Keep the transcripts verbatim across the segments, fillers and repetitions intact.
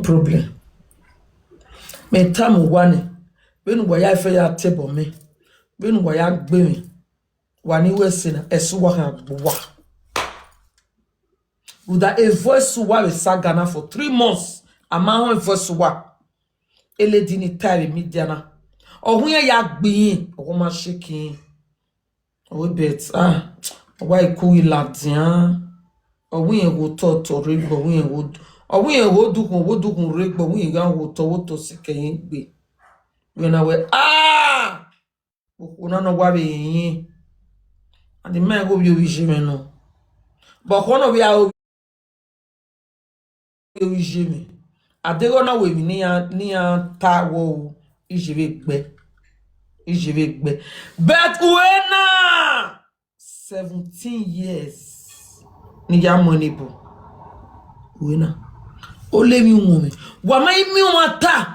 problem. Mẹ tama uwa nẹ, vbene uwa ya fẹ ya tẹbọ mẹ, vbene uwa ya gbe mwẹ, wa ni wẹ ẹse na, ẹse uwa khian gbe uwa. Rhunmwuda e voice uwa vbe saga na for three months, a ma họn e voice uwa. Eledi ni ta vbe media na, ọ hu iran ya gbe irẹn, ọ hu ma shake irẹn. Ọ wẹ bet ah, ọ wa i ku ghi ladian. Ọ wẹ irẹn gho tọtọ rre egbe, ọ wẹ irẹn gho, ọ wẹ irẹn gho dukhun, gho dukhun rre egbe, ọ wẹ irẹn gha gho tọ, gho tọ sikẹ irẹn egbe. Wẹ na wẹ ah, okhuo na nọ wa vbe rinmwian, and ma ghe ovbi ovbi iye mwẹ nọ, but ọkhọ nọ vbe a ovbi ovbi iye mwẹ, a deghẹ ọ na wẹ emwi ne iran, ne iran ta wẹ o, iye vbe gbe, iye vbe gbe. But uwẹ na, seventeen years ne I ya mu ẹn ne ebo. Uwẹ na, ole emwi uwọnmwẹ, wa ma i miẹn ọmwa ta.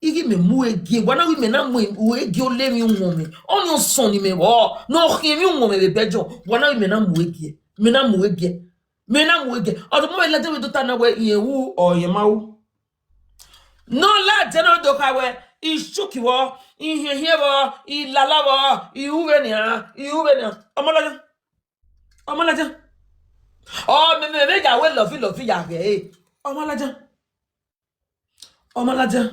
Ighẹ mẹ mu ue gie, wa na wẹ mẹ na mu ue gie ole emwi uwọnmwẹ. Ọnii ọsọn ni mẹ vbọ, ne ọ khian emwi uwọnmwẹ vbe Belgium, wa na wẹ mẹ na mu ue gie, mẹ na mu ue gie, mẹ na mu ue gie. Ọdọ mọ vbe ladian vbe do ta na wẹ irẹn wu ọ irẹn ma wu. Ne ọ ladian ne ọ do kha wẹ, I shuki vbọ, I hiẹnhiẹn vbọ, I lala vbọ, I ru vbenian, I ru vbenian. Ọmọ ladian, ọmọ ladian. Ọ mẹ mẹ vbe ya wẹ lọvi lọvi ya ghẹ ẹre, ọmọ ladian. Ọmọ ladian.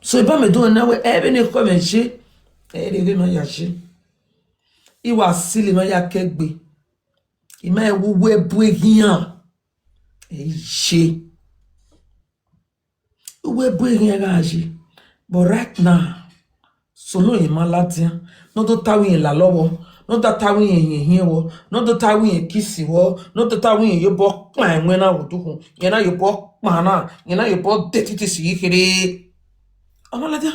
So, eba mẹ do na wẹ, ẹ vbene ekhọe mwẹ ye, ẹ i rre vbe ma ya ye. I wa silo ma ya kẹ egbe. I ma rẹn wẹ uwu ẹbu eghian, ẹ i ye. Uwu ẹbu eghian gha ye. But right now, solo rẹn ma ladian, ne ọ do ta wẹ irẹn lala vbọ, ne ọ do ta wẹ irẹn hiẹnhiẹn vbọ, ne ọ do ta wẹ irẹn kisi vbọ, ne ọ do ta wẹ irẹn ye obọ kpan ẹwẹn na vbe odukhun, irẹn na ye obọ kpan na, irẹn na ye obọ de titi si ghi kherhe. Ọmọ ladian.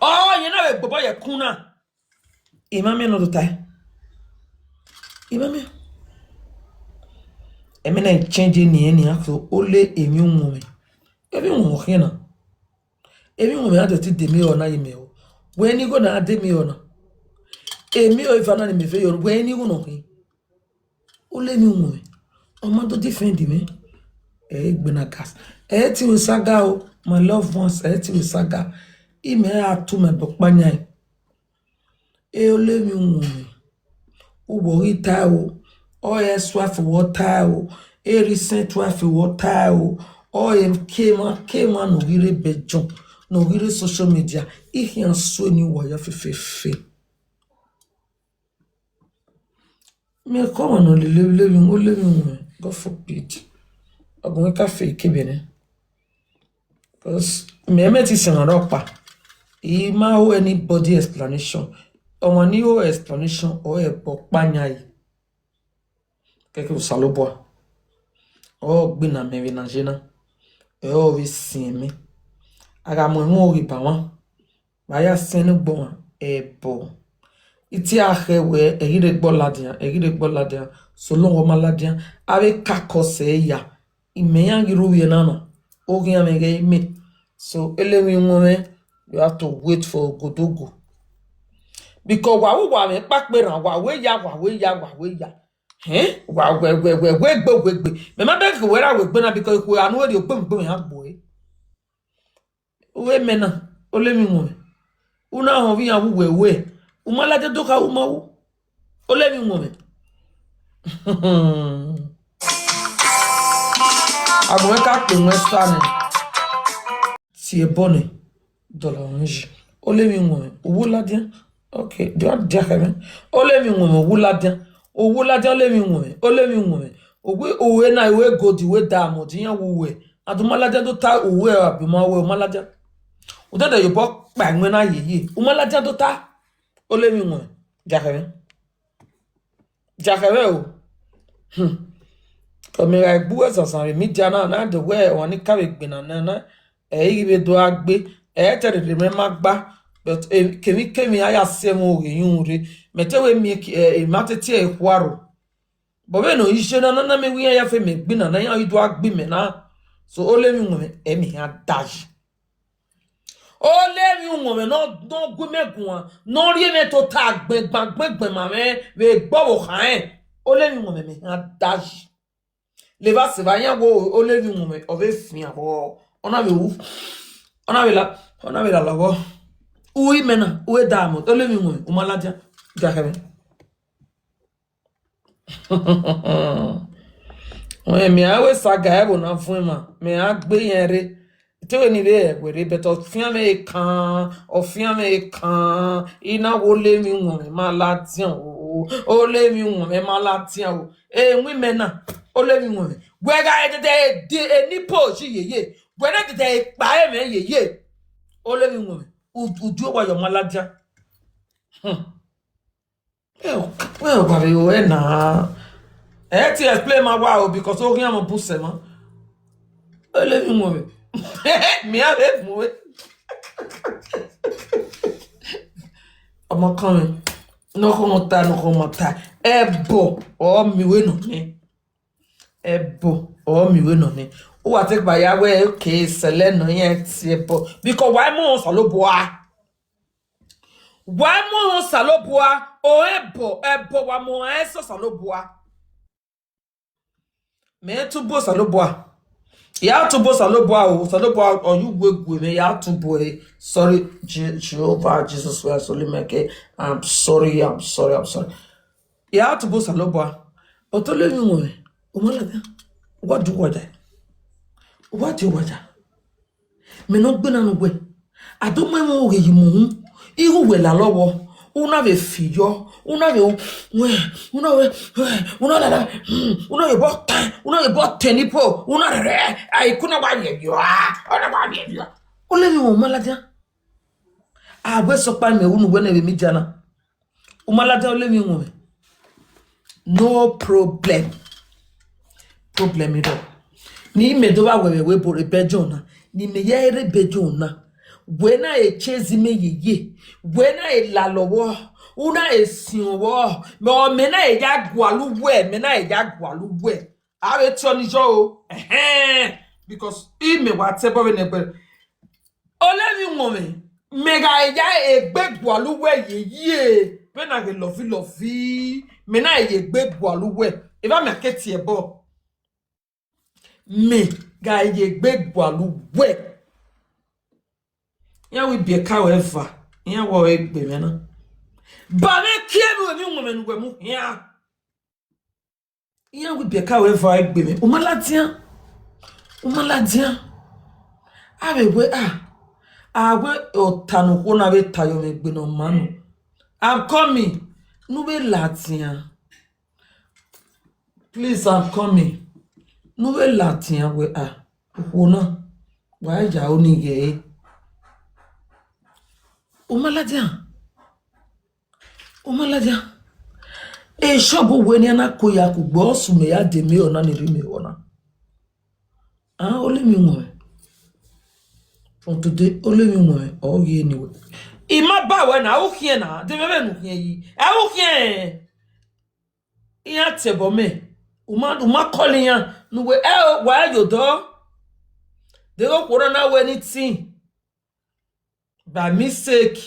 Ọ, irẹn na vbe gbobọ ye ẹkun na. I ma miẹn ne ọ do tae. I ma miẹn. Ẹmwẹ na change eni ẹre nian, so ole emwi uwọnmwẹ. Emwi uwọnmwẹ ọ khian na. Emwi uwọnmwẹ a dẹ ti de emwi ọ na ye mẹ o. Wẹ ne igho na de emwi ọ na. Emwi ọ eva na ni mẹ ve yọ, wẹ ne igho nọ khin. Ole emwi uwọnmwẹ, ọ ma do defend mwẹ. Ẹ i gbe na gas. Ẹ i te wẹ saga o, my loved ones, ẹ i te wẹ saga. Imẹ a tu mẹ bọ kpanya. E ole emwi uwọnmwẹ, uwọ ghi tae o, ọ re ex-wife wọ tae o, e recent wife wọ tae o, ọ re ke emwa ke emwa ne ọ ghi rre Belgium, ne ọ ghi rre social media, I khian sue ne uwa ya fẹfẹfẹ. Mẹ kọ ọmwa ne ọ lele evbie, ole emwi uwọnmwẹ, God forbid. Ọgọmwẹ ka fe ikebe nẹ. Because mẹ, mẹ ti sẹ ọmwa rhọkpa. I ma ho anybody explanation. Ọmwa ni ho explanation, ọ re ẹbọ kpanya yi. Kẹkẹ Osanobua, ọ gbe na mẹ vbe na ye na, ẹ ọ vbe siẹn mẹ. A gha mu ẹmwẹ oghi ba mwa, vbe a ya siẹn ne ugbọmwa, ẹbọ. I te a khẹ wẹ, ẹ ghi rre egbe ladian, ẹ ghi rre egbe ladian, solo wẹ ọ ma ladian, avbe kakọ sẹ ya, imẹ iran ghi rre ovbi ẹna na, oghian mwẹ ghẹ imẹ. So, ele emwi wọn mwẹ, you have to wait for ogodogo. Because wa wu wa mwẹ kpakpe rran, wa wẹ ya, wa wẹ ya, wa wẹ ya. Hẹn? Wa wẹ, wẹ, wẹ, wẹ gbe, wẹ gbe. Mẹ ma bẹghe wẹ ra wẹ gbe na, because ikhuo anu rhie ogbe, ogbe mwẹ ya gbe. Uwẹ mẹ na, ole emwi wọn mwẹ. U na họn ovbi iran wu wẹ wẹ. U ma ladian do kha u ma wu. Ole emwi wọn mwẹ. Agbọn mwẹ ka kpe mwẹ sa nẹ. Tie ẹbọ nẹ, dọlọ mwẹ yi. Ole emwi wọn mwẹ, u wu ladian. Okay, do a dia khẹ mwẹ. Ole emwi wọn mwẹ, u wu ladian. U wu ladian, ole emwi wọn mwẹ, ole emwi wọn mwẹ. U wi, u wẹ na, u wẹ gold, u wẹ diamond, iran wu wẹ. A do ma ladian do ta u wẹ abi ma wẹ, u ma ladian. U dẹdẹ ye obọ kpa ẹwẹn na yeye. U ma ladian do ta. Ole emwi wọn mwẹ, dia khẹ mwẹ. Dia khẹ mwẹ o. Hmm. Kọ mẹ gha gbe uwẹ zazan vbe media na, na do wẹ ọmwa ni ka vbe gbe na, na, na, ẹ i ghi vbe do gha gbe, ẹ i te rherhe mwẹ ma gba, but, eh, kemwi kemwi a ya si ẹmwẹ oghe iyunmwu rre, mẹ te wẹ miẹn ki-, eh, eh, ma te tie ẹre khuaro. But vbene ọ i ye na, na, na mẹ wẹ iran ya fe mẹ gbe na, na iran i do gha gbe mẹ na. So, ole emwi wọn mwẹ, ẹ mẹ iran dayi. Ole emwi uwọnmwẹ ne ọ, ne ọ gu imẹ guan, ne ọ rhie mwẹ tota gbẹngban gbẹngban ma mwẹ vbe egbe ọvbokhan rẹn. Ole emwi uwọnmwẹ mẹ iran dayi. Levba sẹ evba, iran wo Olevbinwọnmwẹ, ọ vbe fian vbọ, ọ na vbe ru, ọ na vbe la, ọ na vbe la lọghọ. U imẹ na, u e da mọ, Olevbinwọnmwẹ, u ma ladian, ga khẹ mwẹ. Wẹ mẹ a wẹ saga ẹvbo na vuọn emwa, mẹ a gbe irẹn rre. Te wẹ ni vbe ẹwẹ rre, but ọfianmwẹ ekan, ọfianmwẹ ekan, I na wẹ Olevbinwọnmwẹ ma ladian o, Olevbinwọnmwẹ ma ladian o. Emwi mẹ na, Olevbinwọnmwẹ, wẹ gha dede de eni post yeye, wẹ na dede kpa ẹmwẹ yeye, Olevbinwọnmwẹ, u, u di owa yọ ma ladian. Hmm. Wẹ, wẹ wa vbe ru ẹre na. Ẹ te explain ma wa o, because oghian mọ bu sẹ ma. Olevbinwọnmwẹ. Mẹ a vbe mu ẹre. Ọmọkọmwẹ, nọkhọ mọ ta, nọkhọ mọ ta. Ẹbọ ọ miẹn uwẹ nọ nẹ. Ẹbọ ọ miẹn uwẹ nọ nẹ. U wa te gba ya wẹ, okay, sẹlẹ nọ iran tie ẹbọ. Because wa i mu Osanobua. Wa i mu Osanobua, o ẹbọ, ẹbọ wa mu ẹsẹ Osanobua. Mẹ tobọ Osanobua. Ya tobọ Osanobua o, Osanobua, ọ ye uwu gue mwẹ, ya tobọ ẹre. Sorry, Je-, Jehovah, Jesus Christ, Holy Michael, I'm sorry, I'm sorry, I'm sorry. Ya tobọ Osanobua. But Olevbinwọnmwẹ, u ma ladian. Wa di owa ya. Wa di owa ya. Mẹ ne ọ gbe na ne uwẹ. A do mu ẹmwẹ oghe yi mu uhun. Igho uwẹ lalọ vbọ. U na vbe fi yọ. U na vbe, u na vbe, u na lala, u na vbe bọ tan, u na vbe bọ tẹn ni po, u na rẹ, a ikun na wa vbiẹ vbiọ, a, ọ na wa vbiẹ vbiọ. Olevbinwọnmwẹ, u ma ladian. A wẹ sọkpa mẹ unu wẹ ne vbe mi dia na. U ma ladian Olevbinwọnmwẹ. No problem. Problem i rrọọ. Ne imẹ do vba wẹ vbe ẹvbo rre Belgium na, ne imẹ ya rre Belgium na. Wẹ na e chase mẹ yeye, wẹ na e lalọ vbọ, u na e siọn vbọ, mẹ, mẹ na e ya gualọ uwẹ, mẹ na e ya gualọ uwẹ. A vbe tie ọni yọ o, ẹhẹn, because imẹ wa te ẹbọ vbe nẹgbẹrẹ. Olevbinwọnmwẹ, mẹ gha ya egbe gualọ uwẹ yeye, vbene a ghe lọvi lọvi, mẹ na ye egbe gualọ uwẹ, evba mẹ ke tie ẹbọ. Mẹ gha ye egbe gualọ uwẹ. Iran wẹ ibiẹka ruẹ eva, iran wẹ ọre gbe mwẹ na. Ba mwẹ kie vbe Olevbinwọnmwẹ ne uwẹ mu khian. Iran wẹ ibiẹka ruẹ eva ọre gbe mwẹ. U ma ladian. U ma ladian. A vbe wẹ, a, a wẹ ọta ne okhuo na vbe tayọ mwẹ egbe ne ọ ma nọ. I'm coming. Ne u vbe ladian. Please, I'm coming. Ne u vbe ladian wẹ, a, okhuo na, wa ya ro ni ghẹ ẹre. U ma ladian. U ma ladian. E shop wẹ ne a na ko ya kugbe, ọ sẹ mẹ ya de mẹ ọna ni rhie mẹ vbọ na. A, Olevbinwọnmwẹ. From today, Olevbinwọnmwẹ, ọ ghi eni wẹ. I ma ba wẹ na, u khian na, de mwẹ vbene u khian yi. Ẹ u khian. Iran tie ẹbọ mẹ. U ma, u ma call iran, ne uwẹ, ẹ o, wa ya odọ. Deghẹ okhuo na na wẹ anything. By mistake,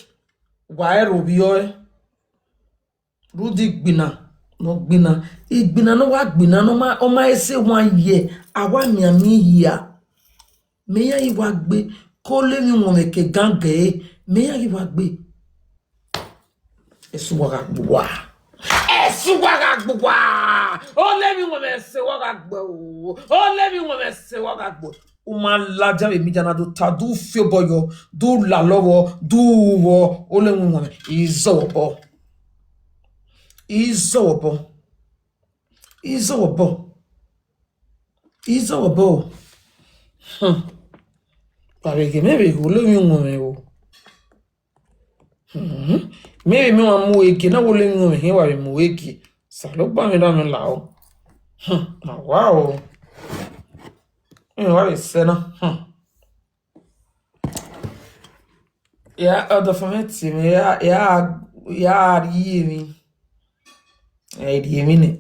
wa i ro vbiẹ ọe. Rhunmwuda igbinna ne ọ gbinna, igbinna ne ọ wa gbinna ne ọ ma, ọ ma he sẹ wan ye, a wa mianmian hia. Mẹ iran ghi wa gbe, ke Olevbinwọnmwẹ ke gangan ẹre, mẹ iran ghi wa gbe. Ẹse uwa gha gbe uwa. Ẹse uwa gha gbe uwa. Olevbinwọnmwẹ, ẹse uwa gha gbe o. Olevbinwọnmwẹ, ẹse uwa gha gbe. U ma ladian vbe media na, do ta, do fi obọ yọ, do lalọ vbọ, do ru vbọ, Olevbinwọnmwẹ, I zẹ wẹ obọ. I zẹ wẹ obọ. I zẹ wẹ obọ. I zẹ wẹ obọ. Hmm. Wa vbe ghe, mẹ vbe ghe Olevbinwọnmwẹ o. Hmm. Mẹ vbe mẹ wa mu ẹre gie, na wẹ Olevbinwọnmwẹ hin wa vbe mu ẹre gie. Osanobua mwẹ da mwẹ la o. Hmm. Ma wa o. Mwẹ wa vbe sẹ na. Hmm. Ya, ọdọ fo mwẹ tie mwẹ, ya, ya, ya rhie emwi. Ẹ rhie emwi nẹ.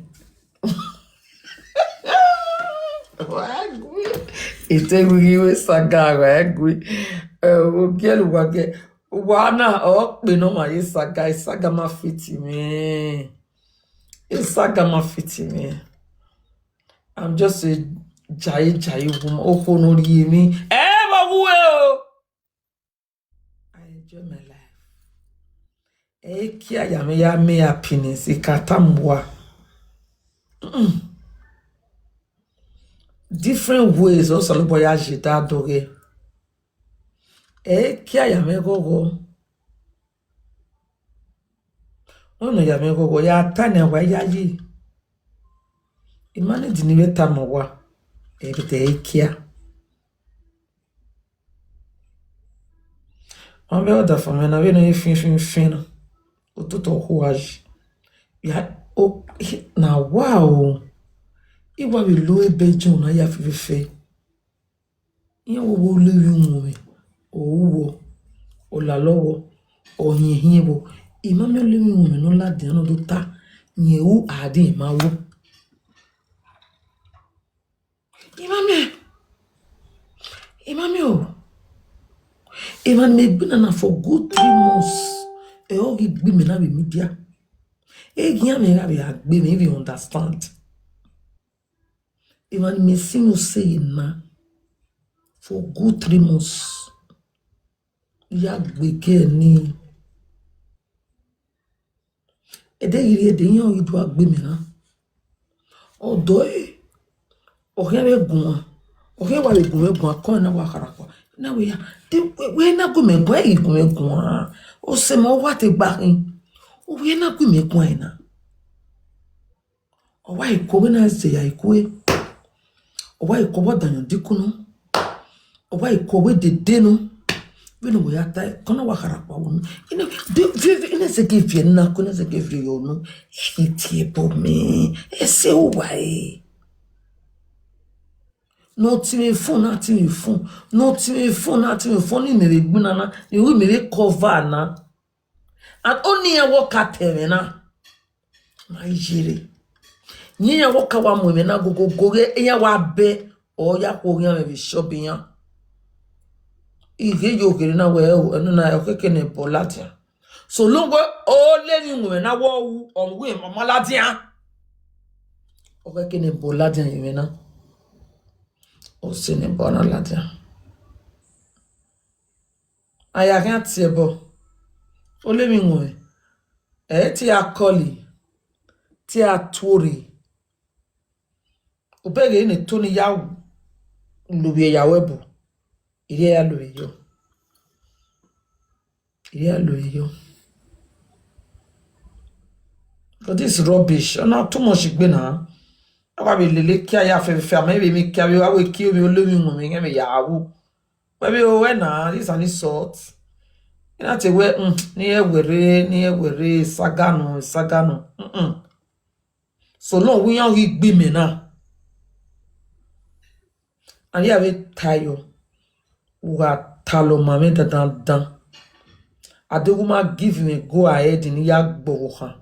Wa gui. Ete gui ghi wẹ saga, wa gui. Ẹ, ogiẹlu wa gẹ. Wa na, ọ kpe ne ọ ma ye saga, saga ma fit mwẹ. Saga ma fit mwẹ. I'm just a jai jai woman. Okhuo ne ọ rhie emwi. Ẹ vbe ọ wu ẹ o. I enjoy my life. Ẹ i kia ya mwẹ ya miẹn happiness, I ka tama uwa. Mm-mm. Different ways Osanobua ya ye da dọghẹ. Ẹ i kia ya mwẹ ghọghọ. Ọna ya mwẹ ghọghọ, ya ta ne wa ya ye. I ma need ne I vbe tama uwa, ẹ i vbe te ẹ i kia. Ọ vbe ọdafẹn mwẹ na vbene ọ ye fian fian fian na, ototọ okhuo a yi. Ya, o, na wa o, I wa vbe lo ebe John na ya fẹfẹfẹ. Iran wo vbe ole vbe iwọnmwẹ, ọ ru vbọ, ọ lalọ vbọ, ọ hiẹn hiẹn vbọ. I ma miẹn ole vbe iwọnmwẹ ne ọ ladian ne ọ do ta, rẹn ru a di ma wo. I ma miẹn, I ma miẹn o. Emwa ne imẹ gbe na na for good three months, ẹ ọ ghi gbe imẹ na vbe media. Eghian mwẹ gha vbe a gbe mwẹ, I vbe understand. Emwa ne imẹ sinmwi ose na for good three months. Ya gbe ke ni. Ẹdẹ ghi rhie ẹdẹ, iran ghi do gbe mẹ na. Ọdọ ẹre, ọ khian vbe guan, ọ khian wa vbe gu mwẹ guan, kọ na wa kharakpa. Na wẹ ya, de wẹ, wẹ na gu mẹ guan, ẹ i gu mwẹ guan. Ọ sẹ ma, ọ wa te gba khin. Ọ wẹ na gu mẹ guan ẹre na. Ọ wa i kue vbene a zẹ ya i kue. Ọ wa i kue vbe ọdayọn dikun nọ. Ọ wa i kue vbe dede nọ. Vbene wẹ ya ta, kọ na wa kharakpa vbe unu. Ine, de, viẹ, viẹ, ine zẹgẹ viẹ na, kọ ine zẹgẹ viẹ yọ unu. Ẹ i tie ẹbọ mẹ. Ẹ sẹ uwa ẹre. Ne ọ ti mwẹ fun, na ti mwẹ fun. Ne ọ ti mwẹ fun, na ti mwẹ fun. Ni mẹ vbe gbinna na, ne mẹ vbe cover na. And ọni iran wẹ ọ ka ta ẹmwẹ na, ma i yere. Iran wẹ ọ ka wa mu ẹmwẹ na gogogo ghe, iran wa bẹ, ọ ya khuo ghian mwẹ vbe shop iran. I ghe yo ghere na wẹ, ẹno na, ọ khẹke ne ẹbọ ladian. So long wẹ ole emwi iwọnmwẹ na wẹ ọ ru, ọ ru, ọ ma ladian. Ọ khẹke ne ẹbọ ladian ye mwẹ na. Ọ sẹ ne ẹbọ na ladian. A ya khian tie ẹbọ, ole emwi iwọnmwẹ, ẹ i tie a kọli, tie a tuorre. Obeghe ne Tony ya lovbiẹ ya ru ẹbu, I rhie ya lovbiẹ yọ. I rhie ya lovbiẹ yọ. But this rubbish, ọ na too much egbe na. A wa vbe lele kia ya fẹfẹfẹ, a ma vbe miẹn kia vbe wa wẹ kie ovbi ole emwi iwọnmwẹ mwẹ ighẹ mwẹ ya ru. Wẹ vbe ru wẹ na, this an insult. I na te wẹ, mm, ne I rẹn wẹ rre, ne I rẹn wẹ rre, saga nọ, saga nọ. Mm-mm. So long wẹ iran ghi gbe imẹ na. And I vbe tayo, u gha talọ ma mwẹ dandandan. A deghẹ u ma give mwẹ go ahead ne I ya gbe ọvbokhan,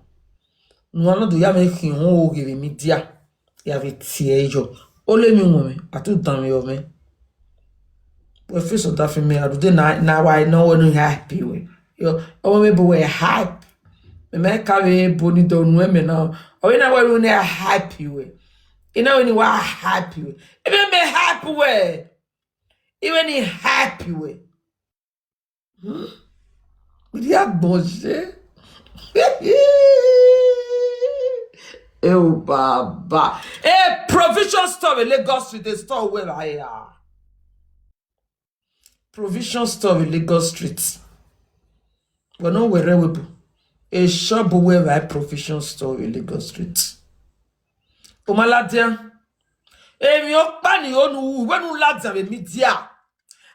ne uwa na do ya mwẹ khian ohoghe vbe media. Ya vbe tie ẹre yọ. Ole emwi iwọnmwẹ, a tu danmwehọ mwẹ. Wẹ face ọdafẹn mẹ, a rhunmwuda ne a wa nọ wẹ ne I hype wẹ. Yọ, ọ mwẹ ebo wẹ hype. Mẹ ma ka vbe ebo ni dọ nuẹn mẹ na. Ọ vbe na wẹ ne I hype wẹ. I na wẹ ne I wa hype wẹ. Ebe mẹ hype wẹ. I vbe ne I hype wẹ. Hmm? Iri agbọn ye. Eo baba. A provision store in Lagos Street, a store where I are. Provision store in Lagos Street. Wẹ ne ọ wẹ rre ẹvbo ebo. A shop where I provision store in Lagos Street. U ma ladian. Emwi ọkpa ni ho ne u ru, wẹ ne u ladian vbe media.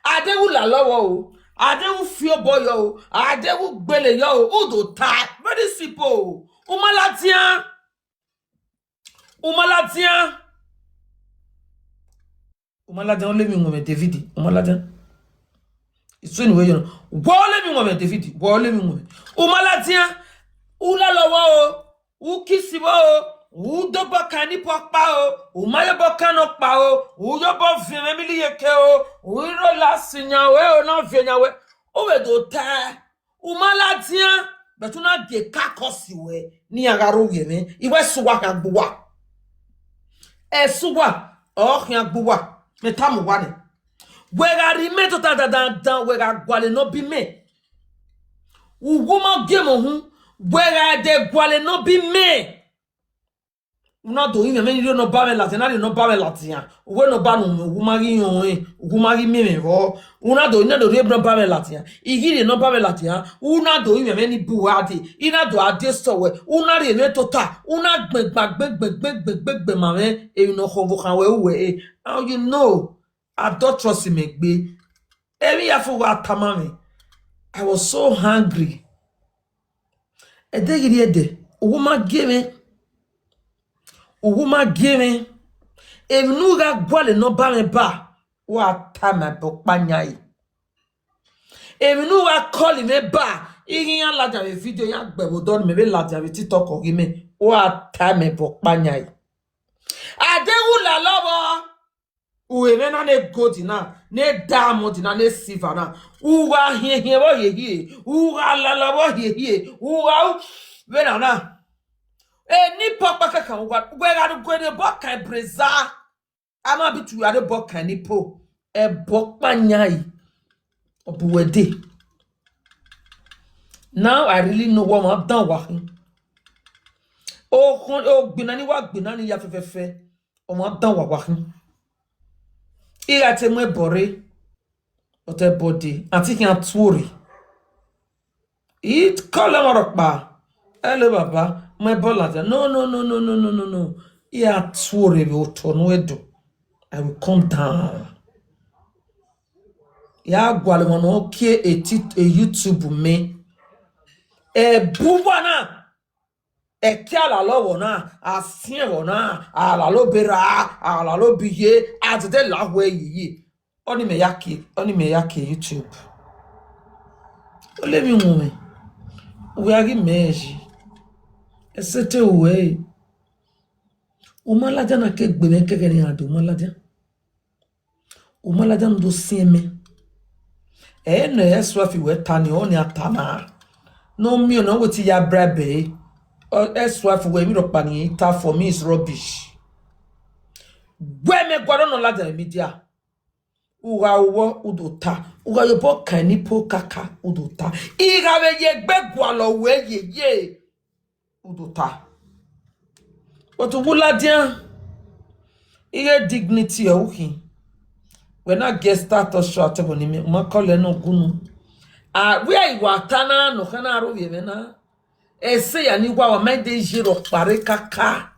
A deghẹ u lalọ vbọ o, a deghẹ u fi obọ yọ o, a deghẹ u gbele yọ o, u do ta. Very simple. U ma ladian. U ma ladian. U ma ladian, ole emwi iwọnmwẹ David, u ma ladian. Isu ni wẹ yọ nọ. Wẹ ole emwi iwọnmwẹ David, wẹ ole emwi iwọnmwẹ. U ma ladian. U lalọ vbọ o. U kisi vbọ o, u dobọ kan ni pọ ọkpa o, u ma ye obọ kan ne ọkpa o, u ye obọ viẹn mwẹ mili yeke o, u ro la siyan o, ẹro na viẹ yan wẹ, u vbe do ta, u ma ladian, but u na gie ka kọsi wẹ ne iran gha rre ovbi mwẹ, I wẹ sẹ uwa khian gbe uwa. Ẹse uwa, ọ khian gbe uwa, mẹ tama uwa nẹ. Wẹ gha rhie imẹ tota dandandan, wẹ gha gualọ ne ọ ba imẹ. Uwu ma gie mwẹ uhunmwu, wẹ gha de gualọ ne ọ ba imẹ. U na do rinmwian mwẹ ne I rhie ne ọ ba mwẹ ladian, na rhie ne ọ ba mwẹ ladian. Uwẹ ne ọ ba nu mwẹ, uwu ma ghi rọnrẹn, uwu ma ghi miẹn mwẹ vbọ. U na do, I na do rhie ne ọ ba mwẹ ladian. I ghi rhie ne ọ ba mwẹ ladian, u na do rinmwian mwẹ ne I bu uwa dee, I na do a die sẹ wẹ, u na rhie mwẹ tota, u na gbẹn gba gbẹn gbẹn gbẹn gbẹn gbẹn gbẹn ma mwẹ, emwi ne ọ khọn vbe okhan wẹ ru wẹ re. And you know, adulteress mẹ gbe. Emwi ya fo wa tama mwẹ. I was so hungry. Ẹdẹ ghi rrie ẹdẹ, uwu ma gie mwẹ, uwu ma gie mwẹ. Emwi ne u gha gualọ ne ọ ba mwẹ ba, wa ta ma ẹbọ ọkpa yan re. Emwi ne u gha call mwẹ ba, I ghi iran ladian vbe video, iran gbe vbe odọ ne mẹ vbe ladian vbe TikTok ọghe mẹ, wa ta ma ẹbọ ọkpa yan re. A deghẹ u lalọ vbọ, u re mwẹ na ne gold na, ne diamond na, ne silver na, u gha hiẹnhiẹn vbọ hiehie, u gha lalọ vbọ hiehie, u gha ru vbene na. Eni pọ ọkpa kankan, u gha, wẹ gha gu ẹre bọ kan breza. A ma bi tu ya rre bọ kan ni po. Ẹbọ ọkpa yan re. Ọ bu wẹ dee. Now I really know wẹ ọmwa dan wa khin. Okhọn, ogbinna ni wa gbinna ni ya fẹfẹfẹ. Ọmwa dan wa wa khin. I gha te mu ẹbọ rre. But ẹbọ dee, a te khian tuorre. I call ọmwa rhọkpa. Hello, baba, mu ẹbọ ladian. No, no, no, no, no, no, no, no. I a tuorre vbe otọ ne u do. I will come down. Ya gualọ emwa ne ọ kie e ti-, e YouTube mẹ. Ẹbu uwa na, ẹki a lalọ vbọ na, a siẹn vbọ na, a lalọ be ra, a lalọ be iye, a dede la wẹ yeye. Ọni mẹ ya kie, ọni mẹ ya kie YouTube. Ole emwi wọnmwẹ, uwẹ a ghi mẹ yi. Ẹse te ruẹ re. U ma ladian na ke gbe mwẹ kẹghẹ ne iran do, u ma ladian. U ma ladian do siẹn mẹ. Ẹ ne ex-wife wẹ ta ni, ọni a ta na. Ne ọ miẹn ne ọ wẹ te ya bribe ẹre. Ex-wife wẹ, emwi rhọkpa ne irẹn ta for me is rubbish. Wẹ mẹ gualọ nọ ladian vbe media. U gha ru vbọ, u do ta. U gha ye obọ kan ni po kaka, u do ta. I gha vbe ye egbe gualọ ruẹ yeye, u do ta. But uwu ladian, ighe dignity ọre u khin. Wẹ na gie status show atẹbọ ne imẹ, u ma call ẹre ne ọ gunu. A wẹ i wa ta na, ne ọ khian na aro vbe mwẹ na. Ẹse ya ni wa, wa ma de ye rhọkpa rre kaka.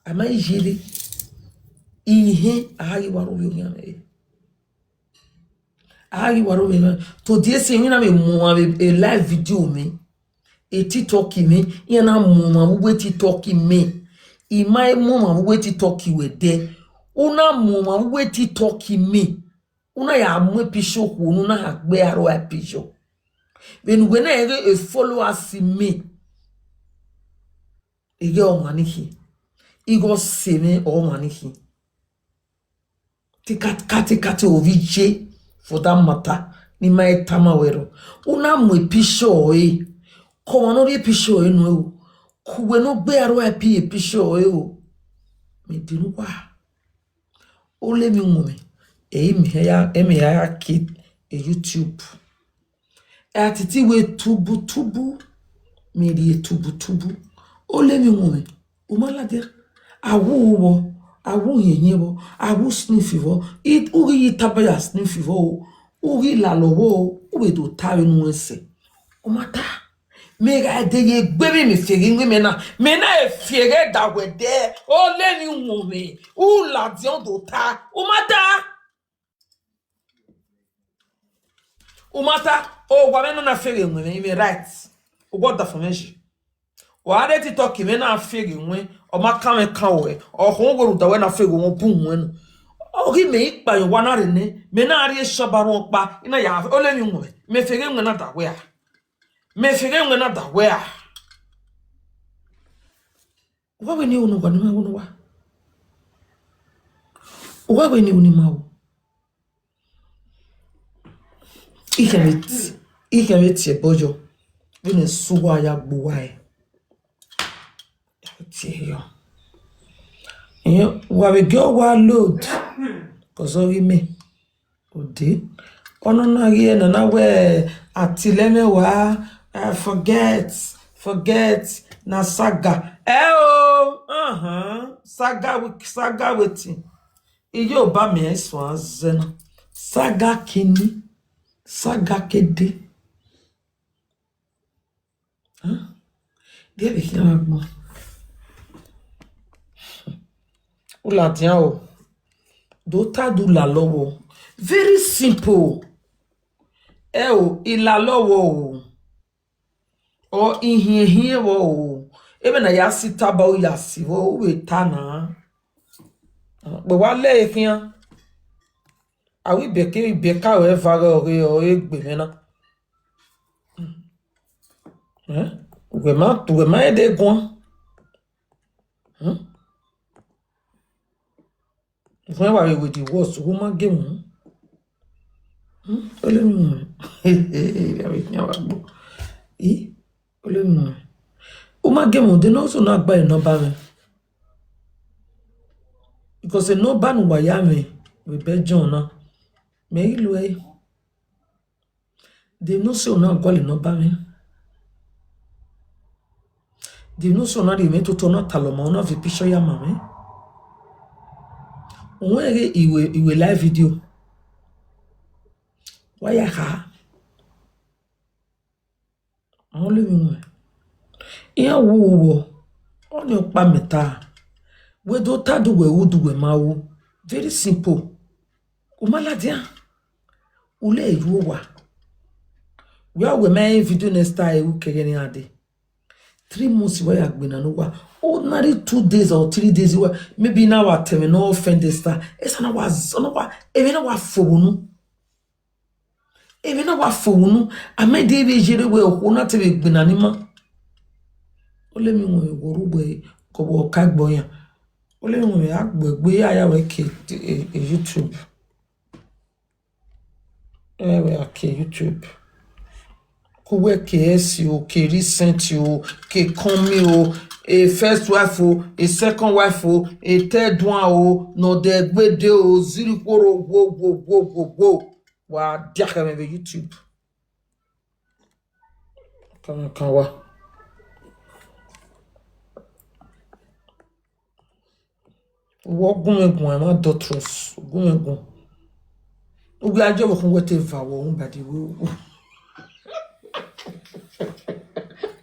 A ma ye rre. Ihẹn, a ghi wa aro vbe oyan mwẹ. A ghi wa aro vbe oyan. To die si emwi na vbe mu ọmwa vbe e live video mẹ. E TikTok mẹ, iran na mu ọmwa vbe uwu e TikTok mẹ. I ma mu ọmwa vbe uwu e TikTok wẹ dẹ. U na mu ọmwa vbe uwu e TikTok mẹ. U na ya mu e picture okhuo ne u na ha gbe aro a picture. Vbene uwẹ na ghe e followers mẹ. Ighe ọmwa ni khin. Ighe ọse mwẹ ọmwa ni khin. Tikata, tikata ovbi iye for that matter, ne I ma he tama wẹ rọ. U na mu e picture ọre. Ke ọmwa ne ọ rhie e picture ọre nuẹn o. Ke uwẹ ne ọ gbe aro a picture ọre o. Mẹ dene uwa. Ole emwi wọnmwẹ, ẹ i mẹ ya, ẹ mẹ ya ya ke e YouTube. Ẹ a titi wẹ tubutubu, mẹ rhie tubutubu. Ole emwi wọnmwẹ, u ma ladian. A wu ru vbọ, a wu hiẹnhiẹn vbọ, a wu sniff vbọ, i, u ghi ye itaba ya sniff vbọ o, u ghi lalọ vbọ o, u vbe do ta vbene u rẹn sẹ. U ma ta. Mẹ gha de ye egbe vbe mẹ fieghe iwinna mẹ na, mẹ na e fieghe da wẹ dẹ, ole emwi wọnmwẹ, u ladian do ta, u ma ta. U ma ta, owa mwẹ na na fieghe iwinna mwẹ, I mwẹ right. Uwẹ ọdafẹn mwẹ yi. Wa rre TikTok mwẹ na fieghe iwinna, ọ ma kan mwẹ kan ruẹ, ọ khọn uwẹ rhunmwuda wẹ na fieghe iwinna, ọ bu iwinna nọ. Ọ ghi mẹ i kpa ye owa na rre nẹ, mẹ na rrie shop ba rhunmwuda ọkpa, I na ya, ole emwi wọnmwẹ, mẹ fieghe iwinna da wẹ a. Mẹ fieghe iwinna da wẹ a. Uwa wẹ ne unu wa ne ma unu wa. Uwa wẹ ne unu ma wo. I khẹ vbe ti-, I khẹ vbe tie ẹbọ yọ. Vbene su uwa ya gbe uwa ẹre. Tie yọ. Wa vbe gie owa load, cause ọ ghi mẹ. Ode. Ọnọna ghi ẹre nana wẹ, a tilẹ mwẹ wa, eh, forget, forget, na saga. Ẹ o, ahan, saga wi-, saga wetin? Iye oba miẹn suẹn zẹ na. Saga kini, saga kede. Huh? Dia vbe khian vbe agbọn. U ladian o. Do ta do lalọ vbọ. Very simple. Ẹ o, ilalọ vbọ o. Ọ ihiẹnhiẹn vbọ o. Emwi na ya si taba u ya si vbọ, u vbe ta na. Vbe wa lẹ e khian. A wi bẹkẹ, bẹkẹ aro eva ghe ọghe ọre gbe mwẹ na. Eh? Wẹ ma, wẹ ma de guan. Hmm? Wẹ wa vbe wẹ the worst, u ma gie mu. Hmm? Ole mi mu. Ya vbe khian vbe agbọn. I? Ole mi mu. U ma gie mu, de ne ọ so na gba enọmba mwẹ. Because enọmba ne uwa ya mwẹ vbe Belgium na, mẹ i lu ẹre. De ne ọ so na gualọ enọmba mwẹ. De ne ọ so na rhie mwẹ toto na talọ ma, ọ na viọ picture ya ma mwẹ. Uwẹ ghe iwe, iwe live video. Wa ya kha. Ọ le mi wẹ. Iran wu vbọ, ọnii ọkpa mẹ ta. Wẹ do ta do wẹ ru do wẹ ma ru. Very simple. U ma ladian. U le ru owa. Wẹ a wẹ ma rẹn video next time, u kẹghẹ ne iran dee. Three months wa ya gbe na ne owa. Ordinary two days or three days wa, maybe na wa tẹ mwẹ ne offend star. Esa na wa, na wa, emwi na wa fo vbe unu. Emwi na wa fo vbe unu, a ma de vbe yerre wẹ okhuo na te vbe gbe na ni ma. Ole mi wẹ wẹ ru wẹ kọ vbe ọka egbe ọyan. Ole mi wẹ a gbe egbe ya ya wẹ ke, eh, eh, YouTube. Ẹ wẹ a ke YouTube. Ku wẹ ke ẹsi o, ke recent o, ke kọmi o, a first wife o, a second wife o, a third one o, ne ọ dẹ gbe de o, ziri khuorho wo, wo, wo, wo, wo. Wa diakhẹ mwẹ vbe YouTube. Kan, kan wa. Wọ gun mwẹ gun, I want doctors. Gun mwẹ gun. U ghi a jọ vbe khun wẹ te va wọ hu, by the way.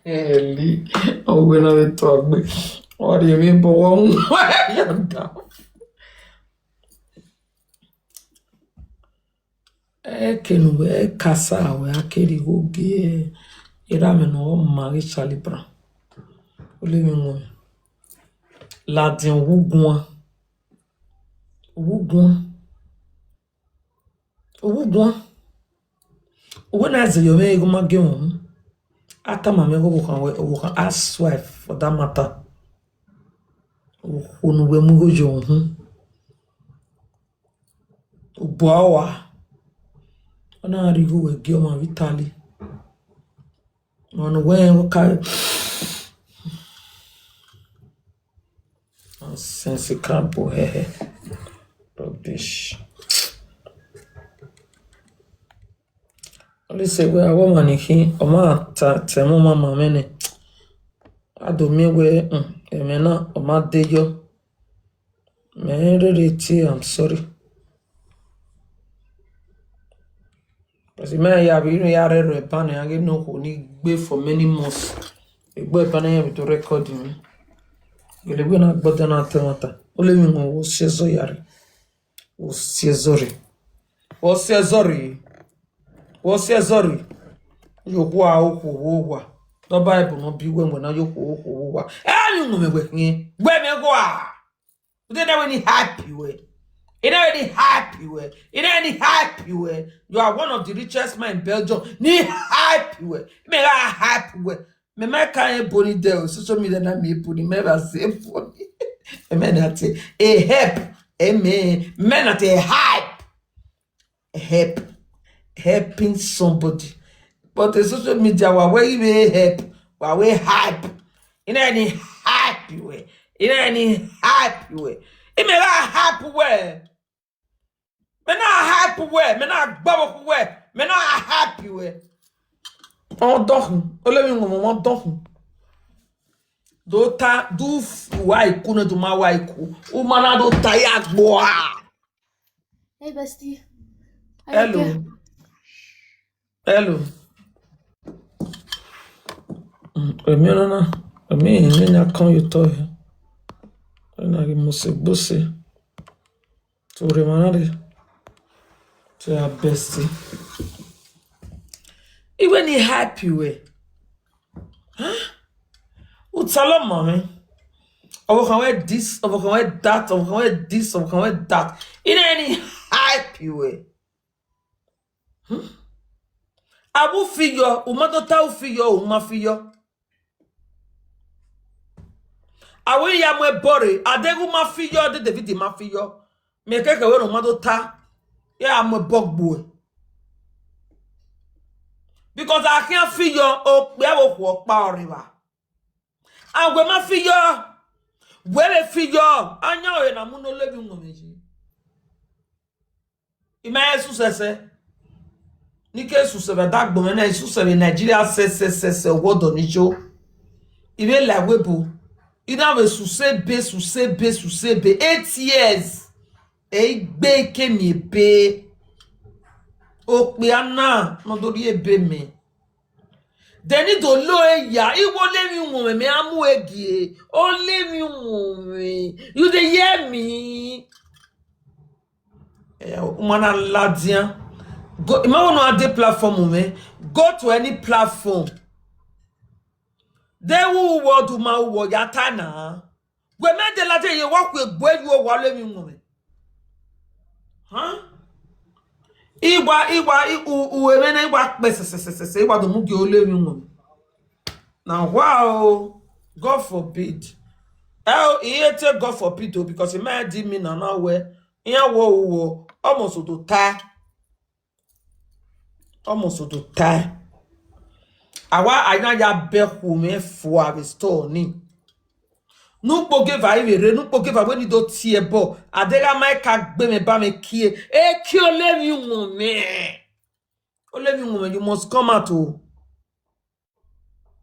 Eli, ọ wẹ na vbe tọ gbe. Ọ rhie emwi bọ wọ hu. Ya da. Ẹke ne uwẹ ka sa wẹ a ke rhie igho gie erha mwẹ ne ọ ma ghe Charlie Brown. Ole mwẹ wọn. Ladian uwu guan. Uwu guan. Uwu guan. Uwẹ na zẹ yọ mwẹ igho ma gie wọn. A tama mwẹ igho ọvbokhan wẹ, ọvbokhan housewife for that matter. Okhuo ne uwẹ mu igho yọ uhunmwu. Obọ a wa. Ọ na rhie igho wẹ gie ọmwa vbe Italy. Ọmwa ne uwẹ rẹn vbe ka. Nonsensical boy. Rubbish. Ọ sẹ wẹ, avbe ọmwa ni khin, ọ ma ta, ta ẹmwẹ ọmwa ma mwẹ nẹ. A do miẹn wẹ, hmm, ẹmwẹ na, ọ ma de yọ. Mẹ rere tie, I'm sorry. Because mẹ ya vbe iran ya rhẹrẹ ban ne a ghe ne okhuo ni gbe for many months. Egbe ban ne iran vbe do record mwẹ. Gele wẹ na gbọdọ na ta ẹmwata. Ole mwẹ wọn, wo si ẹzọ ya rre. Wo si ẹzọ rre. Wo si ẹzọ rre. Wo si ẹzọ rre. Yo khua okhuo vbe owa. Dọ Bible nọ bi wẹ wẹ na yo khua okhuo vbe owa. Ẹ ni unu mwẹ wẹ khian. Wẹ mẹ gua. Ude na wẹ ni hype wẹ. Ina wẹ ni hype wẹ. Ina ni hype wẹ. You are one of the richest men in Belgium. Ni hype wẹ. Mẹ gha hype wẹ. Mẹ ma ka ebo ni dẹ o, social media na mi ebo ni, mẹ vbe zẹ ebo ni. Mẹ na te a help, amen. Mẹ na te a hype. Help, helping somebody. But a social media, wa wẹ i vbe help, wa wẹ hype. Ina ni hype wẹ. I na ni hype wẹ. I mẹ gha hype wẹ. Mẹ na hype wẹ, mẹ na gba vbe okhu wẹ, mẹ na hype wẹ. Ọ dọkhu, ole emwi wọn mọ dọkhu. Do ta, do f-, wa iku ne do ma wa iku. U ma na do ta ya gbua. Hey, bestie. How you Hello. doing? Hello. Mm, emi na na, emi ni na kan yo to he. Na ghi mose gbose. To re ma na re. To ya bestie. Even he hype you, eh? Huh? U ta lọ ma mwẹ. Ọvbokhan wẹ this, ọvbokhan wẹ that, ọvbokhan wẹ this, ọvbokhan wẹ that. I na ni hype you, eh? Hmm? Avbe u fi yọ, u ma do ta u fi yọ, u ma fi yọ. Avbe ya mu ẹbọ rre, a deghẹ u ma fi yọ, de David ma fi yọ. Mẹ kẹkẹ wẹ ne u ma do ta, ya mu ẹbọ gbe uẹ. Because a khian fi yọ, okpia vbe okhuo ọkpa ọrre evba. A wẹ ma fi yọ, wẹ vbe fi yọ, a yan ọre na mu ne ọ levbi wọn mwẹ yi. I ma rẹn suse ẹsẹ. Ne I ke suse vbe ẹdagbọn mwẹ na, I suse vbe Nigeria sẹsẹsẹsẹ, ọwọdọ ni yo. I vbe la ẹvbo ebo. I na vbe suse ebe, suse ebe, suse ebe. Eight years. Ẹ i gbe ke miẹn ebe. Okpia na, ne ọ do rhie ebe mẹ. Then I do lo e ya, I wo ole emwi uwọnmwẹ mẹ a mu e gie. Ole emwi uwọnmwẹ. You dey hear me? Eh, u ma na ladian. Go, I ma wo ne a de platform mwẹ. Go to any platform. De wu wọ du ma wu wọ ya ta na. Wẹ mẹ de ladian ye wa khu egbe yu owa ole emwi uwọnmwẹ. Huh? I wa, I wa, I, u, u emẹ na I wa kpẹ sẹsẹsẹsẹ, I wa do mu gie ole emwi uwọnmwẹ. Na wa o, God forbid. Ẹ o, I hate God forbid o, because I ma di mi na na wẹ, iran wo wo, almost do ta. Almost do ta. Awa, a na ya bẹ khu mwẹ fua vbe store ni. Ne ukpogeva i vbe rre, ne ukpogeva wẹ ne I do tie ẹbọ, a deghẹ a ma ka gbe mwẹ ba mwẹ kie, e kie ole emwi uwọnmwẹ. Ole emwi uwọnmwẹ, you must come out o.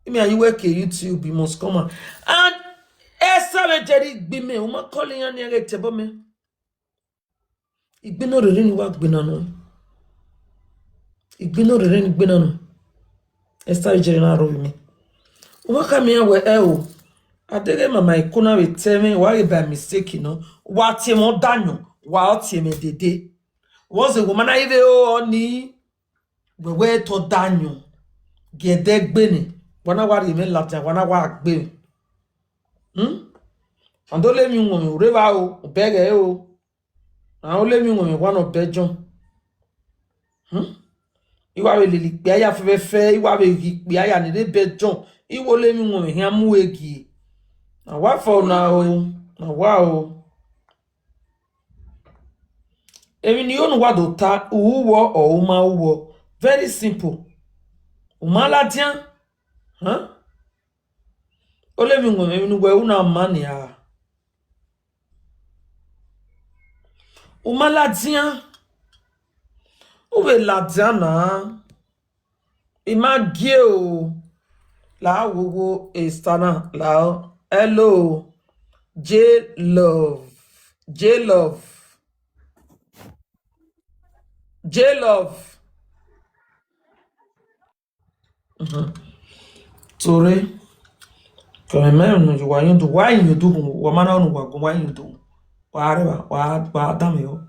Imi a ye uwẹ ke YouTube, you must come out. And ẹsa vbe jẹrẹ igbi mẹ, u ma call iran ni ẹghẹ tẹbọ mẹ. Igbe ne ọ rere ni wa gbe na nọ. Igbe ne ọ rere ni gbe na nọ. Ẹsa vbe jẹrẹ na rọ vbe mẹ. U ma khama iran wẹ, ẹ o, a deghẹ mama eko na vbe tẹ mwẹ, wa ghe by mistake nọ, wa tie mwẹ ọdayọn, wa ọ tie mwẹ dede. Vbọzẹ wẹ ma na i vbe ro ọni, wẹ wẹ tọ ọdayọn, gie ẹdẹ gbe nẹ, wa na wa rhie mwẹ ladian, wa na wa gbe mwẹ. Hmm? And ole emwi uwọnmwẹ, u rre evba o, u bẹghe o. Rẹn ole emwi uwọnmwẹ, wa nọ bẹ John. Hmm? I wa vbe lele ikpia ya fẹfẹfẹ, I wa vbe ghe ikpia ya ni rre bẹ John. I wa ole emwi uwọnmwẹ khian mu e gie. Na wa fọ na o, na wa o. Emwi ne I ho ne uwa do ta, u ru vbọ or u ma ru vbọ. Very simple. U ma ladian. Huh? Ole emwi uwọnmwẹ, emwi ne uwẹ ru na ma nia. U ma ladian. U vbe ladian na. I ma gie o. La wowo esta na, la o. Hello. J Love. J Love. J Love. Mhm. Tore. Kẹmẹ mẹ unu wa yin udu, wa yin udu, wa ma na unu wa gun, wa yin udu. Wa rẹvba, wa, wa dan mẹ o.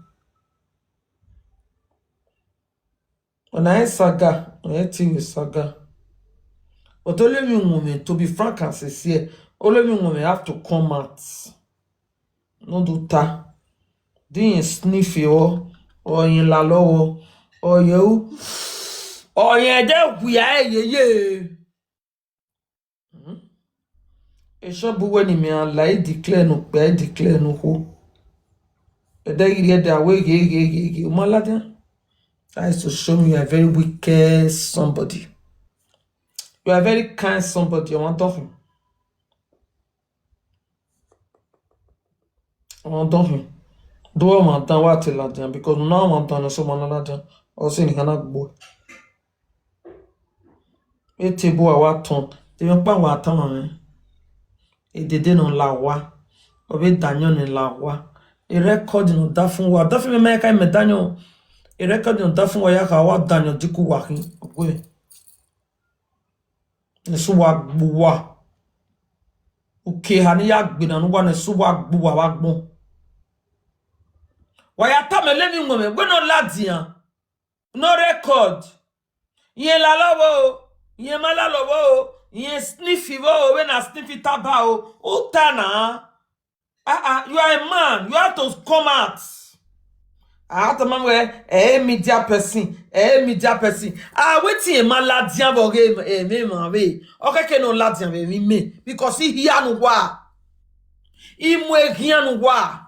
Ọna rẹn saga, ọna rẹn te vbe saga. But ole emwi uwọnmwẹ, to be frank and sincere, ole emwi uwọnmwẹ have to come out. Ne ọ do ta. Di irẹn sniff vbọ, ọ irẹn lalọ vbọ, ọ irẹn u, ọ irẹn ẹdẹ wia yeye. Hmm? Eshọ bu wẹ ne imẹ a la, I declare ne okpia, I declare ne okhuo. Ẹdẹ ghi rhie ẹdẹ, a wẹ ghe, ghe, ghe, ghe, u ma ladian. That is to show me you are a very wicked somebody. You are a very kind somebody, ọmwa dọkhin. Ọmwa dan khin. Do ọmwa dan wa te ladian, because ne u na ọmwa dan ne sẹ ọmwa na ladian, ọ sẹ ne I na gbe uẹ. E table a wa tọn, emwi ọkpa wa tama mwẹ. Edede ne ọ la owa, ọ vbe dayan ne la owa. E record ne ọ da fun uwa, da fun mẹ, mẹ ka mẹ dayan. E record ne ọ da fun uwa ya kha wa dayan dike uwa khin. Ọgbe ne sẹ uwa gbe uwa. Uke eha ne I ya gbe na ne uwa, ne sẹ uwa gbe uwa vbe agbọn. Wa ya tama ẹlẹmwi iwẹnmwẹ wẹ ne ọ ladian, ne ọ record. Irẹn lalọ vbo o, irẹn ma lalọ vbo o, irẹn sniff vbo o, vbene a sniff taba o, u ta na. Ah, ah, you are a man, you have to come out. A tama wẹ, ẹ, media person, ẹ, media person. Ah, wetin irẹn ma ladian vbe ọghe emwa vbe? Ọ khẹke ne ọ ladian vbe emwi mẹ, because I hia ne uwa. I mu eghian ne uwa.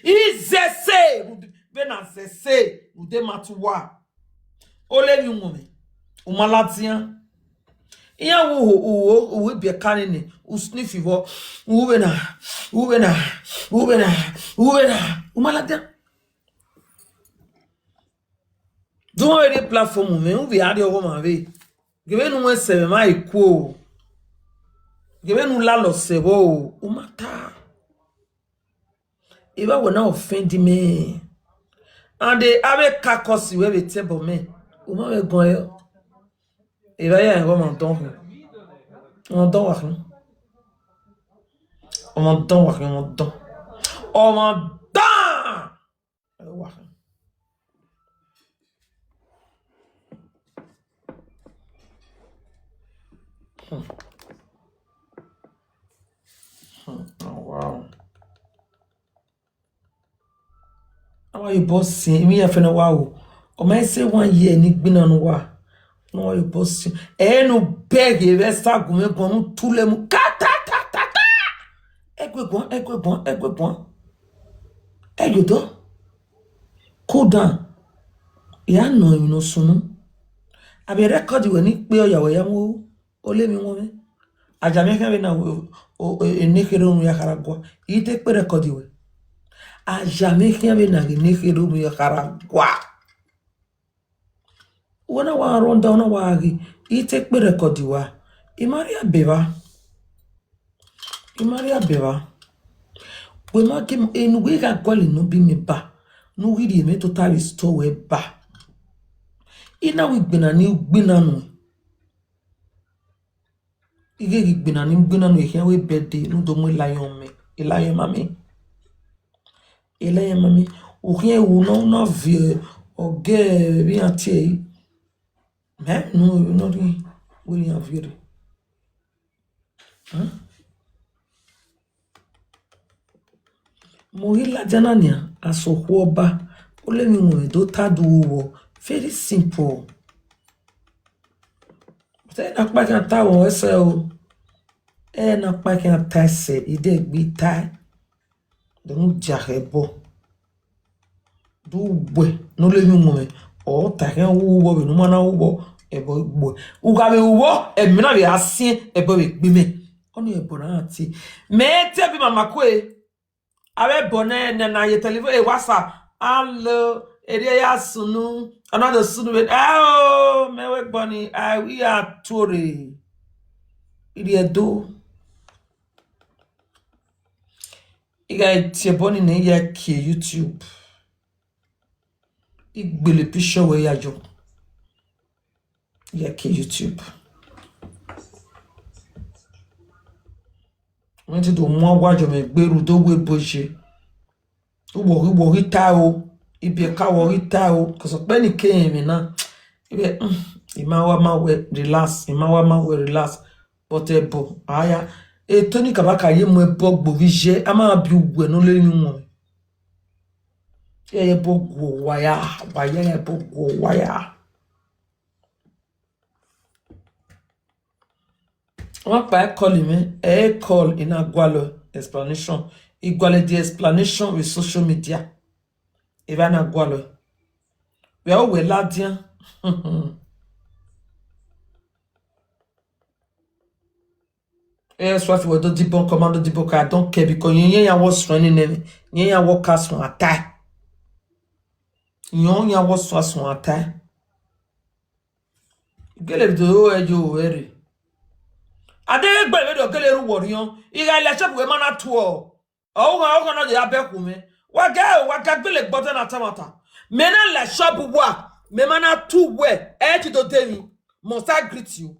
I zẹ ẹse, vbene a zẹ ẹse, rhunmwuda ma te uwa. Olevbi iwinmwẹ, u ma ladian. Iran wu uho, uho, uho ibiẹka nene, u sniff vbọ, u vbe na, u vbe na, u vbe na, u vbe na, u ma ladian. Do uwẹ vbe rhie platform mwẹ, u vbe a rrie ọghọmwa vbe. Ghe vbene u wẹn sẹ vbe emwa ekuo, ghe vbene u lalọ sẹ vbọ o, u ma ta. Evba wẹ na offend mẹ. And eh, avbe kakọsi wẹ vbe te ẹbọ mẹ, u ma vbe guan yọ. Evba ya ẹghẹ ọmọ dọn khin, ọmọ dọn wa khin, ọmọ dọn wa khin, ọmọ dọn, ọmọ dọn. Ẹ wa khin. Hmm. Hmm. Oh, wow. Awa ye bọ sin, imi ya fẹnẹ wa ru. Ọ ma sẹ one year ne I gbinna ne uwa. Ne uwa ye bọ sin. Ẹ ne u bẹghe vbe Instagram guan, ne u tule mu. Ka ta, ta, ta, ta. Ẹguẹ guan, ẹguẹ guan, ẹguẹ guan. Ẹ yo dọ. Cool down. Ya nọ emwi ne ọ sunu. A vbe record wẹ ne I kpe ọ ya wẹ ya mu. Olevbi iwinmwẹ. Aja mwẹ khian vbene a, o, o, e, ne kherhe orhunmwu ya khara gua. I te kpe record wẹ. Aja mwẹ khian vbene a ghi ne kherhe orhunmwu ya khara gua. Uwẹ na wa rhunmwuda, ọ na wa ghi, I te kpe record wa. I ma rhie abe evba. I ma rhie abe evba. Wẹ ma gie, enu wẹ gha gualọ ne ọ bi mẹ ba, ne u ghi rhie mẹ tota vbe store wẹ ba. I na wẹ igbinna ne I gbinna nuẹn. I ghe ghi gbinna ne I gbinna nuẹn, I khian wẹ birthday ne u do mu lion mẹ, lion ma mẹ. Lion ma mẹ. U khian wu ne u na viọ ọgẹ vbe iran tie ẹre. Mẹ nu emwi ne ọ rhie wẹ ne iran viọ rre. Hmm? Mu ghi ladian na nian, a so okhuo ọba, olevbi iwinmwẹ do ta do vbọ. Very simple. But ẹ na kpa khian ta vbọ ẹsẹ o. Ẹ na kpa khian ta ẹsẹ, I de gbe tae. De mu dia khẹ ẹbọ. Do wẹ ne olevbi iwinmwẹ, ọ ta khian wu vbọ vbene u ma na wu vbọ, ẹbọ gbe uẹ. U gha vbe ru vbọ, ẹmwẹ na vbe a siẹn, ẹbọ vbe gbe imẹ. Ọnii ẹbọ na na tie. Mẹ te bi mama kue. Avbe ẹbọ nẹ, nẹ na ye telephone, e WhatsApp. Alo, erriọ ya sunu, ọ na do sunu vbe, ẹ o, mẹ wẹ ẹbọ ni, a wi a tuorre. Irhiẹ do. I gha tie ẹbọ ni nẹ, I ya kie YouTube. I gbele picture wẹ ya yọ. I ya kie YouTube. Wẹ te do mu awa yọ mwẹ gbe ru do wẹ ebo ye. Uwọ ghi, uwọ ghi ta o. Ibiẹka wọ ghi ta o. Kọsọ ọkpẹn ni ke rẹn mwẹ na. Ighẹ, mm, I ma wa ma wẹ relax. I ma wa ma wẹ relax. But ẹbọ, aya, eto ni kaba ka ye mu ẹbọ gbe ovbi iye, a ma bi uwẹ ne ọ lele iwinmwẹ. Ẹ ye ẹbọ guọ uwa ya, wa ya ẹbọ guọ uwa ya. Ọmwa kpa ẹ call mwẹ, ẹ call, I na gualọ explanation. I gualọ the explanation with social media. Evba na gualọ. Wẹ a wẹ ladian. Eh, Swafi, wẹ do dibọn, commando dibọn, ka don care, because yẹn, yẹn ya wọ suẹn nene mwẹ, yẹn ya wọ ka suẹn atae. Yẹn ya wọ suẹn suẹn atae. Gele do ẹ yo ẹ rre. Adegbe vbe do gele ru wọ riọn, igha lẹ shop wẹ ma na tuọ. Ọghan, ọghan nọ ya bẹ khu mwẹ. Wa ga, wa ga gbele gbọdọ na ta mata. Mẹ na la shop wa, mẹ ma na tu wẹ, ẹ ti do de mi. Must I greet you?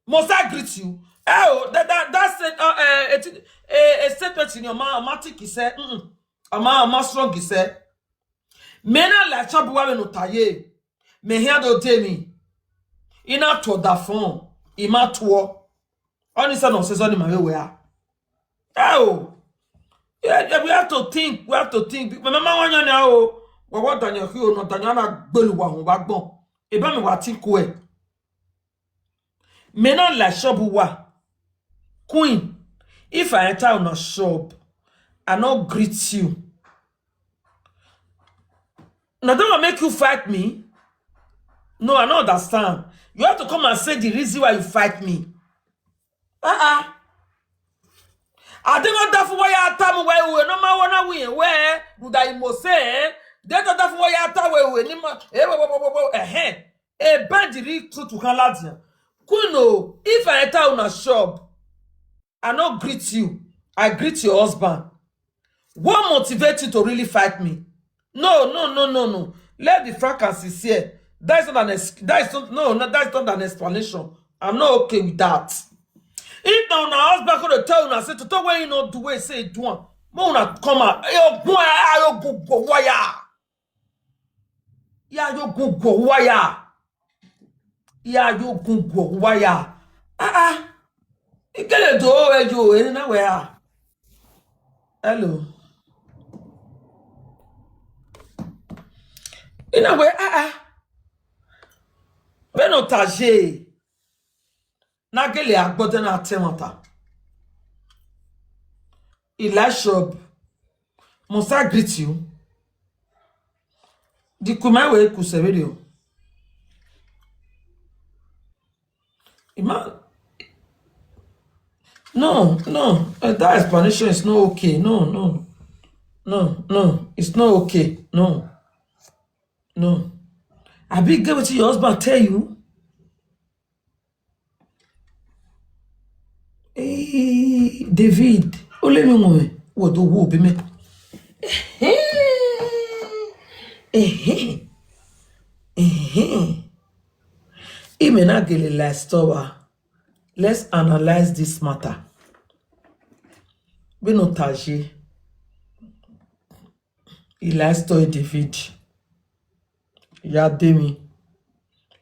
Must I greet you? Eh, oh, that, that, that's it, uh, eh, it, eh, a statement in your mouth, ma thick sẹ, mm-mm. Ọ ma, ọ ma strong sẹ. Mẹ na la shop wa vbe ne ọ ta ye. Mẹ hia do de mi. I na tuọ da fọn, I ma tuọ. Ọni sẹ nọ sẹ zọ ni ma vbe wẹ a. Eh, oh. Yeah, yeah, we have to think, we have to think. Mẹ ma ma wa yan ni a o. Wa wa Daniel khi o nọ, Daniel na gbelu wa họn wa gbọn. Eba mi wa think well. Mẹ na la shop wa. Queen, if I enter una shop, I no greet you. Na that one make you fight me? No, I no understand. You have to come and say the reason why you fight me. Uh-uh. Adegbe da fun wẹ ya ta mu wẹ ue ne ọ ma wọ na wi yẹn wẹ, rhunmwuda I mose, de da fun wẹ ya ta wẹ ue ni ma, eh, wẹ, wẹ, wẹ, wẹ, wẹ, ẹhẹn. A bad real truth to khan ladian. Queen o, if I enter una shop, I no greet you. I greet your husband. What motivate you to really fight me? No, no, no, no, no. Let's be frank and sincere. That is not an ex-, that is not, no, no, that is not an explanation. I'm not okay with that. If na una husband could tell una say, "Toto wey he no do, wey say he do am," mo una come out. Yo gun, ayo gun go waya. Ya yo gun go waya. Ya yo gun go waya. Ah, ah. Ikele do ẹ yo, ẹ na wẹ a. Hello. I na wẹ, ah, ah. Vbene ọ ta ye, na gele a gbọdọ na ta ẹmwata. Elisha, must I greet you? Di ku ma wẹ ku sẹ vberriọ. Ima-, no, no, uh, that explanation is not okay. No, no, no, no, it's not okay. No, no. Abi get wetin your husband tell you? Eh, David, ole mi wọn, wọ do wo be me. Ehe, ehe, ehe. Imẹ na gele la story. Let's analyze this matter. Vbene ọ ta ye, I la story David. Ya de mi,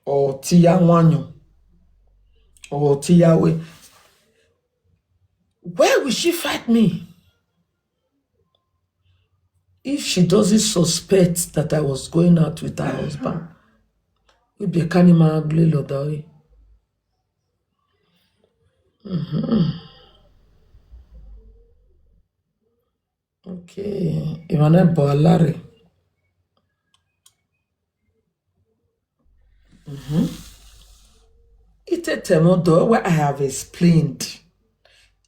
ọ te ya wan yọn, ọ te ya wẹ. Why will she fight me? If she doesn't suspect that I was going out with her husband, maybe I can't even gbe lọdọ re. Mhm. Okay, emwa na bọ a la rre. Mhm. It take time, although what I have explained.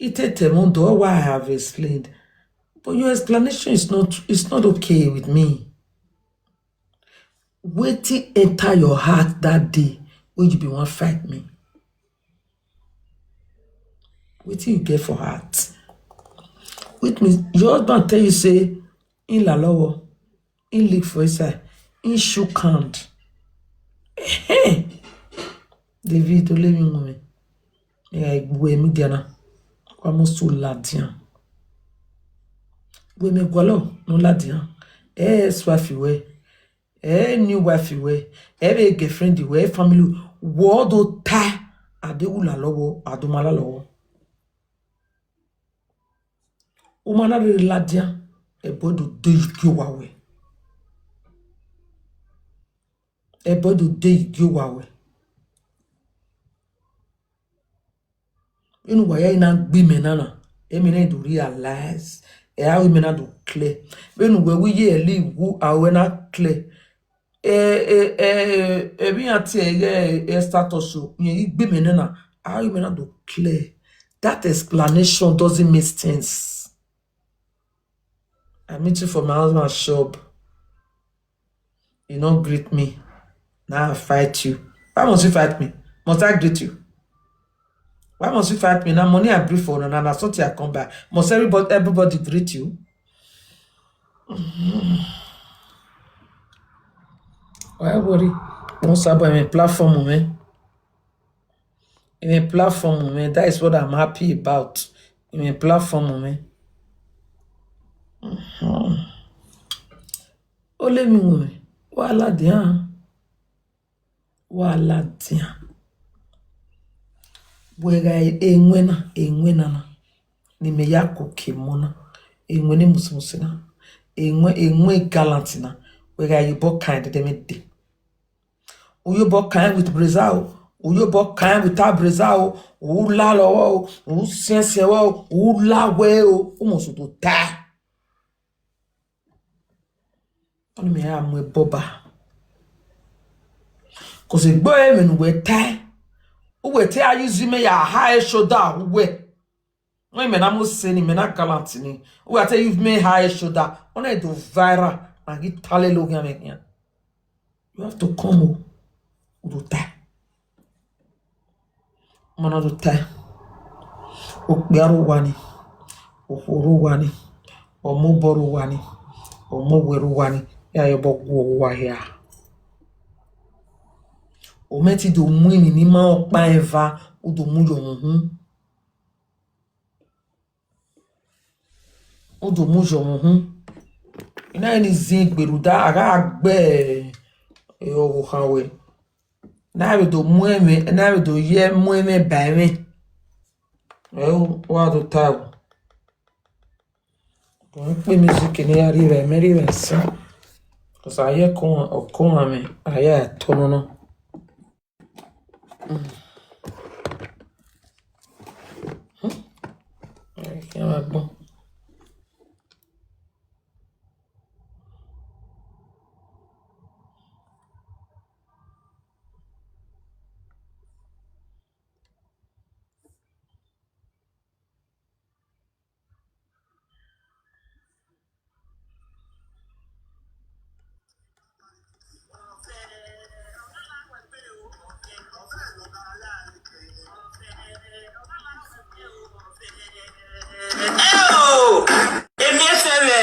It take time, although what I have explained. But your explanation is not, is not okay with me. Wetin enter your heart that day when you be wan fight me? Wetin you get for heart? Which means your husband tell you say, "In la lọghọ, in lick for inside, in shook hand." Ehe! David, ole mi wọn me. Ẹ gha gbe media na, wa must to ladian. Wẹ mẹ gualọ ne ọ ladian, ẹ ex-wife wẹ, ẹ new wife wẹ, ẹ vbe girlfriend wẹ, ẹ family, wọ do ta, a deghẹ u la lọghọ, a do ma la lọghọ. U ma na rherhe ladian, ẹbọ do de gie owa wẹ. Ẹbọ do de gie owa wẹ. Vbene uwa ya na gbe imẹ na na, ẹmwẹ na do realize, ẹ a ru imẹ na do clear. Vbene uwẹ wi ye ẹli wu, a ruẹ na clear. Ẹ, ẹ, ẹ, ẹmwẹ iran tie ẹre status o, rẹn ghi gbe imẹ nẹ na, a ru imẹ na do clear. That explanation doesn't make sense. I meet you for my husband's shop. You no greet me. Now I fight you. Why must you fight me? Must I greet you? Why must you fight me? Now money I bring for una, na something I come buy. Must everybody, everybody greet you? Why worry? What's up on my platform, man? In a platform, man, that is what I'm happy about. In a platform, man. Ole mi wẹ, wa ladian. Wa ladian. Wẹ gha enwẹn na, enwẹn na na, ne imẹ ya koko emọ na, enwẹn ne musumuse na, enwẹn, enwẹn gallant na, wẹ gha ye obọ kan dede mwẹ dee. U ye obọ kan with breza o, u ye obọ kan without breza o, u la lọghọ o, u siẹnsiẹn vbọ o, u la wẹ o, u must do tae. Ọni mẹ ya mu ẹbọ ba. Cause egbe ẹmwẹ ne uwẹ tae, uwẹ te a use imẹ ya ha ẹre shoulder uwẹ. Wẹ imẹ na mu sẹ ni, imẹ na gallant ni, uwẹ a te use imẹ ha ẹre shoulder, ọna do viral, na ghi talele oghian mwẹ khian. You have to come o, u do tae. Ma na do tae. Okpia rre owa ni, okhuo rre owa ni, ọmọ obọ rre owa ni, ọmọ owe rre owa ni, ya ye obọ guọ owa hia. U mẹ te do mu emwi ne ima ọkpa eva, u do mu yọ uhunmwu. U do mu yọ uhunmwu. I na ni zin egbe rhunmwuda a gha gbe ọvbokhan wẹ. Ne a vbe do mu ẹmwẹ, ne a vbe do ye mu ẹmwẹ ba ẹmwẹ. Ẹ o, wa do tae o. Ọ kpe music ne ya rri vbe, mẹ rri vbe ẹse. Cause a ye ọkọmwa, ọkọmwa mwẹ, a ya tọ nọ nọ. Mm. Hmm? Ẹ khian vbe agbọn. Ẹ o, èmi ẹ fẹ vẹ.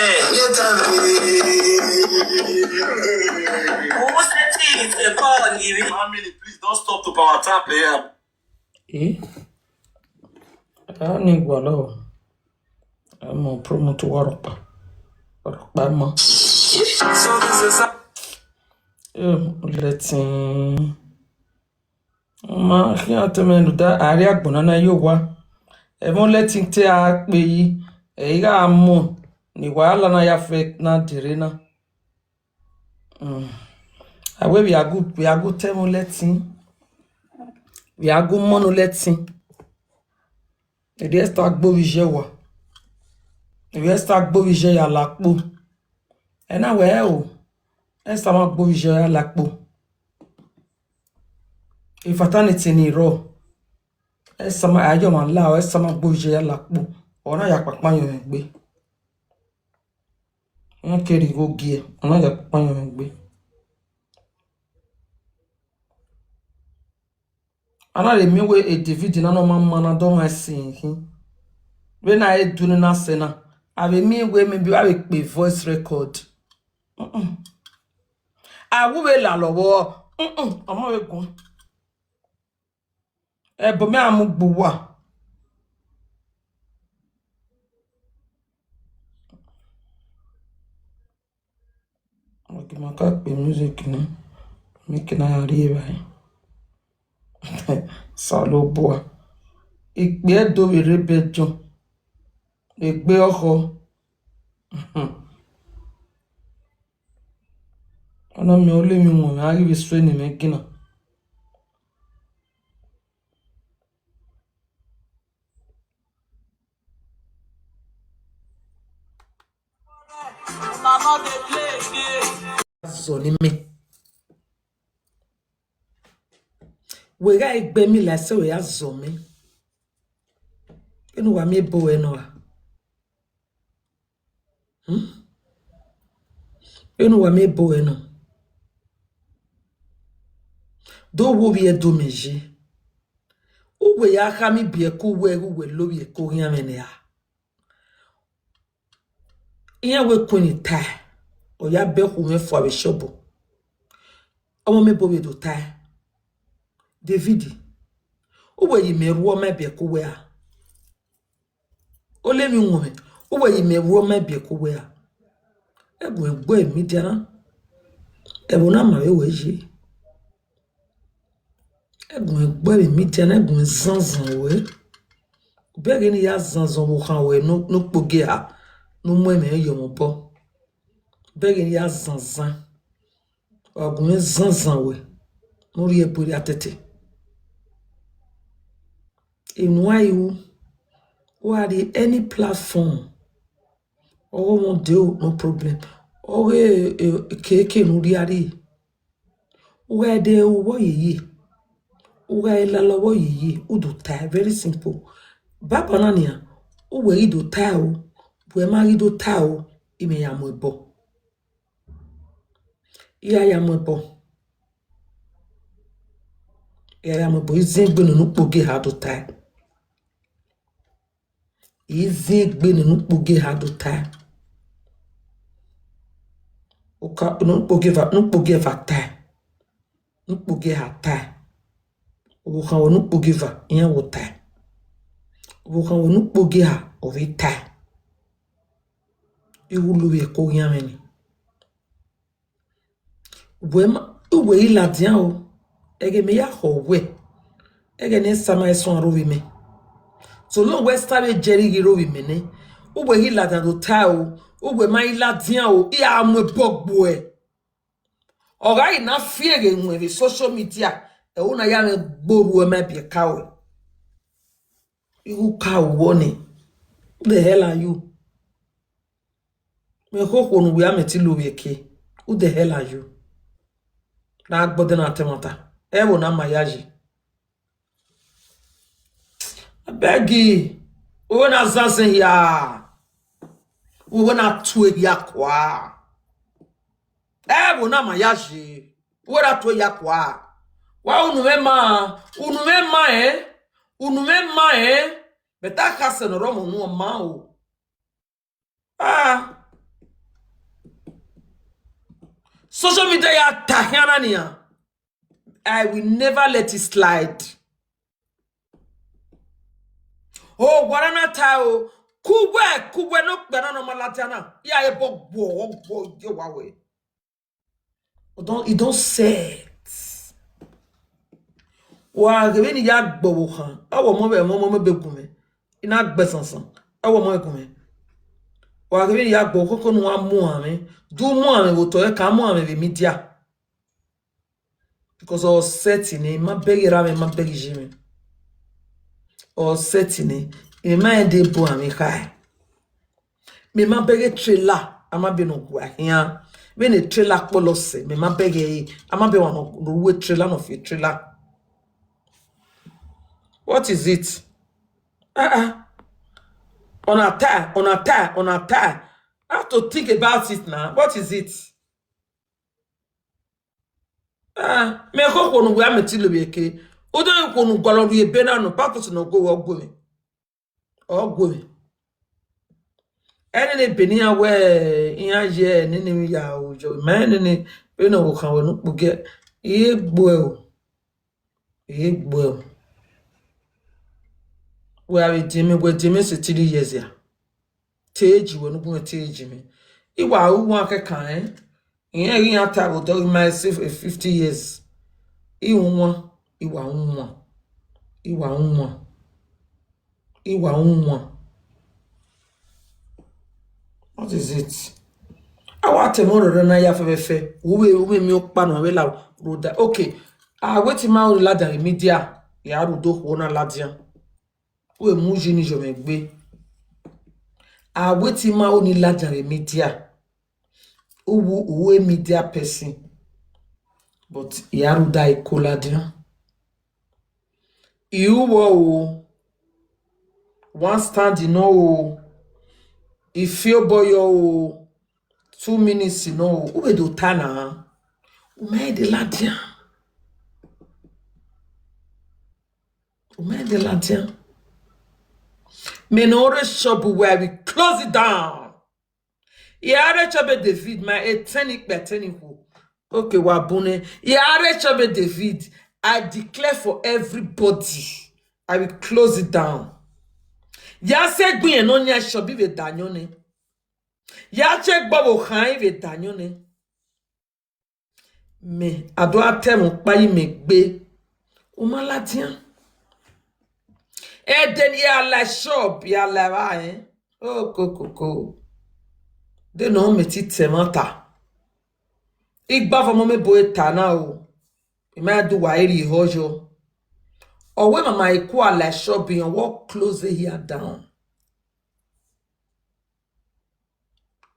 Mo sẹ ti ìtẹ̀kọ́ ni rí. Family, please don't stop to power tap here. Eh? A ni gualọ. Ẹ mọ promote wa rhọkpa. Rhọkpa mọ. Eh, Lẹtin. Ma khian te mẹ rhunmwuda, a rrie agbọn na na ye owa. Ẹmwẹ Lẹtin te a kpe yi, ẹ i gha mu ne wa la na ya fẹ na dere na. Mm. A wẹ vbe a gu, vbe a gu ta ẹmwẹ Lẹtin, vbe a gu mọ ne Lẹtin. Erriọ Esther gbe ovbi iye wa. Erriọ Esther gbe ovbi iye ya la kpo. Ẹ na wẹ o, Esther ma gbe ovbi iye ya la kpo. Infertility ni rrọọ. Esther ma, a ye ọmwa la, Esther ma gbe ovbi iye ya la kpo. Ọ na ya kpakpa yọn mwẹ egbe. Iran ke rhie igho gie, ọ na ya kpakpa yọn mwẹ egbe. A na rhe miẹn wẹ e David na ne ọ ma ma na dọ ọmwa ẹse khin. Vbene a he du ne na sẹ na, a vbe miẹn wẹ maybe a vbe kpe voice record. Mm-mm. A wu vbe lalọ vbọ, mm-mm, ọmọ vbe guan. Ẹbọ mẹ a mu gbe uwa. Ọ ghi ma ka kpe music na, make na ya rri evbare. Osanobua. Ikpia Ẹdo vbe rre Belgium. Egbe ọkhọ. Ọ na miẹn ole emwi wọn, a ghi vbe sue ne imẹ gina. Zọ ne imẹ. Wẹ gha gbe mi la ẹse wẹ ya zọ mẹ. Vbene uwa miẹn ebo ruẹ nọ ra? Hmm? Vbene uwa miẹn ebo ruẹ nọ? Do wo vbiẹ do mẹ ye. Uwẹ ya khama ibiẹka uwẹ ghe uwẹ lovbiẹ ke oghian mwẹ ne ra. Iran wẹ Queen tae, ọ ya bẹ khu mwẹ fua vbe shop. Ọmọ mẹ ebo vbe do tae, David, uwẹ ye imẹ rhuọ ma ibiẹka uwẹ ra? Ole emwi uwọnmwẹ, uwẹ ye imẹ rhuọ ma ibiẹka uwẹ ra? Ẹguẹn gbe media na, ẹvbo na ma vbe wẹ ye. Ẹguẹn gbe vbe media na, ẹguẹn zanzan wẹ. Bẹghe ne I ya zanzan ọvbokhan ruẹ ne u, ne u kpogie eha, ne u mu ẹmwẹ ye mwẹ obọ. Bẹghe ne I ya zanzan, ọguẹn zanzan wẹ, ne u rhie ebo rhie atete. Enu a i ru, u gha rrie any platform, ọghe ọmọdé o, no problem. Ọghe, eh, ekeke ne u rhie rrie, u gha de ru vbe ọ yeye, u gha lala vbe ọ yeye, u do tae, very simple. Banbanna nian, uwẹ ghi do tae o, wẹ ma ghi do tae o, imẹ ya mu ẹbọ. I ya ya mu ẹbọ. I ya ya mu ẹbọ, I zin egbe ne unu kpogie eha do tae. I zin egbe ne unu kpogie eha do tae. Oka, ne unu kpogie eva, ne unu kpogie eva tae. Ne unu kpogie eha tae. Ọvbokhan ruẹ ne u kpogie eva, iran wẹ ọ tae. Ọvbokhan ruẹ ne u kpogie eha, ọ vbe tae. I wu lovbiẹ ke oghian mwẹ ni. Wẹ ma, uwẹ i ladian o, ẹghẹ mẹ ya khọ wẹ, ẹghẹ ne Sama i suẹn aro vbe mẹ. So long wẹ Sama vbe jẹre ghi ro vbe mẹ nẹ, uwẹ i ladian do tae o, uwẹ ma i ladian o, I a mu ẹbọ gbe uẹ. Ọ gha i na fieghe ruẹn vbe social media, ẹre u na ya mwẹ gbe orhu ma ibiẹka ruẹ. I wu ka ruẹ nẹ, who the hell are you? Mẹ khokho ne uwẹ a mẹ te lovbiẹ ke, who the hell are you? Na gbọdẹ na ta ẹmwata, ẹvbo na ma ya yi. Abeg, uwẹ na zanzan hia, uwẹ na tue hia kua. Ẹvbo na ma ya yi, uwẹ na tue hia kua. Wa unu mwẹ ma, unu mwẹ ma, eh? Unu mwẹ ma, eh? Mẹ ta khasẹ ne ọ rre ọmọ unu ọ ma o. Ah. Social media ya ta khian na nian. I will never let it slide. O, wa na na ta o. Kuwẹ, kuwẹ ne okpia na ne ọ ma ladian na. I ya re bọ gbuọ, ọ gbuọ ye wa wẹ. It don, it don set. Wa ghe vbene I ya gbe ọvbokhan, ọ wẹ ọmọ mwẹ, ọmọ mwẹ be gu mwẹ. I na gbe sansan, ọ wẹ ọmọ mwẹ gu mwẹ. Wa ghe vbene I ya gbe ọvbokhan, koko ne uwa mu amwẹ, do mu amwẹ vbe otọ, ẹ ka mu amwẹ vbe media. Because ọ set nẹ, ma bẹghe erha mwẹ, ma bẹghe iye mwẹ. Ọ set nẹ, emwi ma rẹn de bu amwẹ khae. Mẹ ma bẹghe trailer, a ma bẹ ne ọ gua khian. Vbene trailer kpọlọ sẹ, mẹ ma bẹghe ẹre, a ma bẹ wa ne ọ ru trailer, ne ọ fi trailer. What is it? Ah, ah. Ọna ta, ọna ta, ọna ta. I have to think about it now. What is it? Ah, mẹ khokho ne uwẹ a mẹ te lovbiẹ ke. Udo yi khuo ne u gualọ rhie ebe na nọ, passport ne ọ gu wẹ, ọ gu mwẹ. Ọ gu mwẹ. Ẹnene ebe ne iran wẹ, iran ye nene emwi ya ru yọ, ma nene vbene ọvbokhan ruẹ ne u kpogiẹ, I he gbe uẹ o. I he gbe uẹ o. Wẹ a vbe die mẹ, wẹ die mẹ sẹ three years ya. Te age wẹ ne u gu mwẹ te age mwẹ. I wa ru wan kẹkan rẹn. Irẹn ghi iran ta vbe odọ ghi ma ẹse fifty years. I ru wan, I wa ru wan. I wa ru wan. I wa ru wan. What is it? A wa te ẹmwẹ ọrọre na ya fẹfẹfẹ. U vbe, u vbe miẹn ọkpa ne a vbe la rhoda. Okay. A wẹ te ima ru ni ladian vbe media, ya ru do khuo na ladian. Wẹ mu yi ni yọ mwẹ egbe. A wẹ te ima ru ni ladian vbe media. U wu, u wu a media person. But ya rhunmwuda iko ladian. I ru vbọ o, One stand nọ o, Ifioboyo o, two minutes nọ o, u vbe do ta na. U ma de ladian. U ma de ladian. Mẹ ne ọ rre shop wẹ, I will close it down. I a rre shop David, ma etẹn ni ikpia etẹn ni ikhuo. Okay, wa bun nẹ. I a rre shop David, I declare for everybody, I will close it down. Ya sẹ gbẹn nọ yan shop vbe da yọn nẹ. Ya che gbọ vbe okhan vbe da yọn nẹ. Mẹ, a do a tẹ ẹmwẹ ọkpa yi mẹ gbe. U ma ladian. Ẹdẹ ne I a la shop, I a la evba rẹn. Okokoko. De nọ mẹ ti tẹ ẹmwata. Igbavọ ọmọ mẹ bo ta na o. I ma do wa rhie ehọ yọ. Ọ wẹ mama eku a la shop iran, wọ close hia down.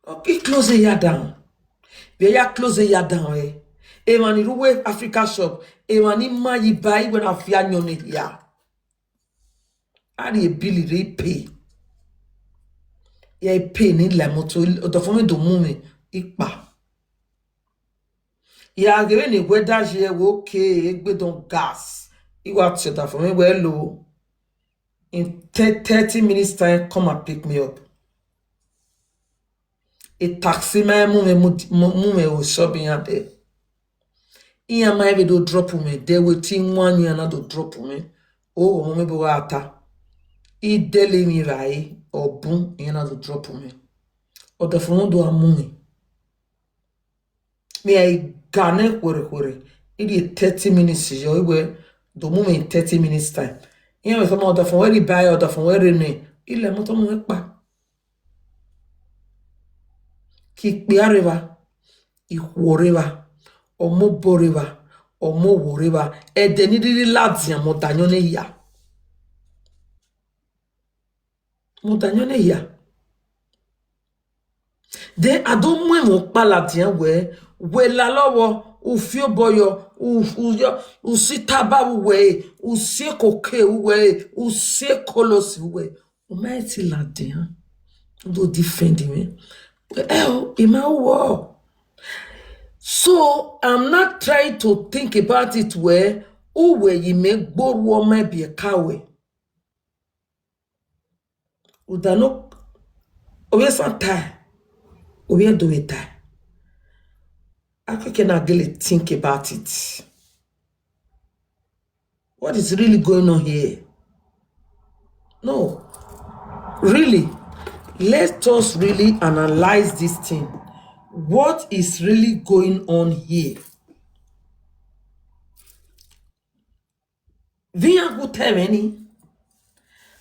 Ọ ki close hia down. Vbe ya close hia down ẹre. Emwa ni rre uwu Africa shop, emwa ni ma yi ba iwẹ na fi ayọn ne hia. A rhie bill rre pay. Ya pay ne I la moto, ọdafẹn mwẹ do mu mwẹ ikpa. Ya ghe vbene wẹ da ye ẹvbo ke egbe don gas. I wa tie ọdafẹn mwẹ wẹ lo. In thirty minutes time, come and pick me up. A taxi ma mu mwẹ mu, mu, mu mwẹ vbe shop iran dẹ. Iran ma vbe do drop mwẹ dẹ, wẹ te I wan iran na do drop mwẹ. O, ọmọ mwẹ bo gha ta. I dẹlẹ emwi evbare, ọ bun, iran na do drop mwẹ. Ọdafẹn mwẹ do a mu mwẹ. Mẹ a i ga nẹ khuẹrhẹ khuẹrhẹ, I rhie thirty minutes yọ, I wẹ do mu mwẹ in thirty minutes time. Iran wẹ khama ọdafẹn wẹ rhie ba, ọdafẹn wẹ rre nẹ, I la moto mu mwẹ kpa. Ke ikpia rre evba, ikhuo rre evba, ọmọ obọ rre evba, ọmọ owa rre evba, ẹdẹ ne I rhirhi ladian mẹ ọdayọn ne hia. Mẹ ọdayọn ne hia. Then a do mu ẹmwẹ ọkpa ladian wẹ, wẹ lalọ vbọ, u fi obọ yọ, u, u yọ, u si taba vbe uwẹ, u si ekoko vbe uwẹ, u si ekolosi vbe uwẹ. U ma i ti ladian, u do defend mwẹ. Ẹ o, I ma ru wọ. So, I'm not trying to think about it wẹ, uwẹ yi mẹ gbe orhu ọma biẹ ka wẹ. Uda no, ovbi esan tae, ovbi ẹdo vbe tae. Akeke na gele think about it. What is really going on here? No. Really, let us really analyze this thing. What is really going on here? Vbe iran gu ta ẹmwẹ ni,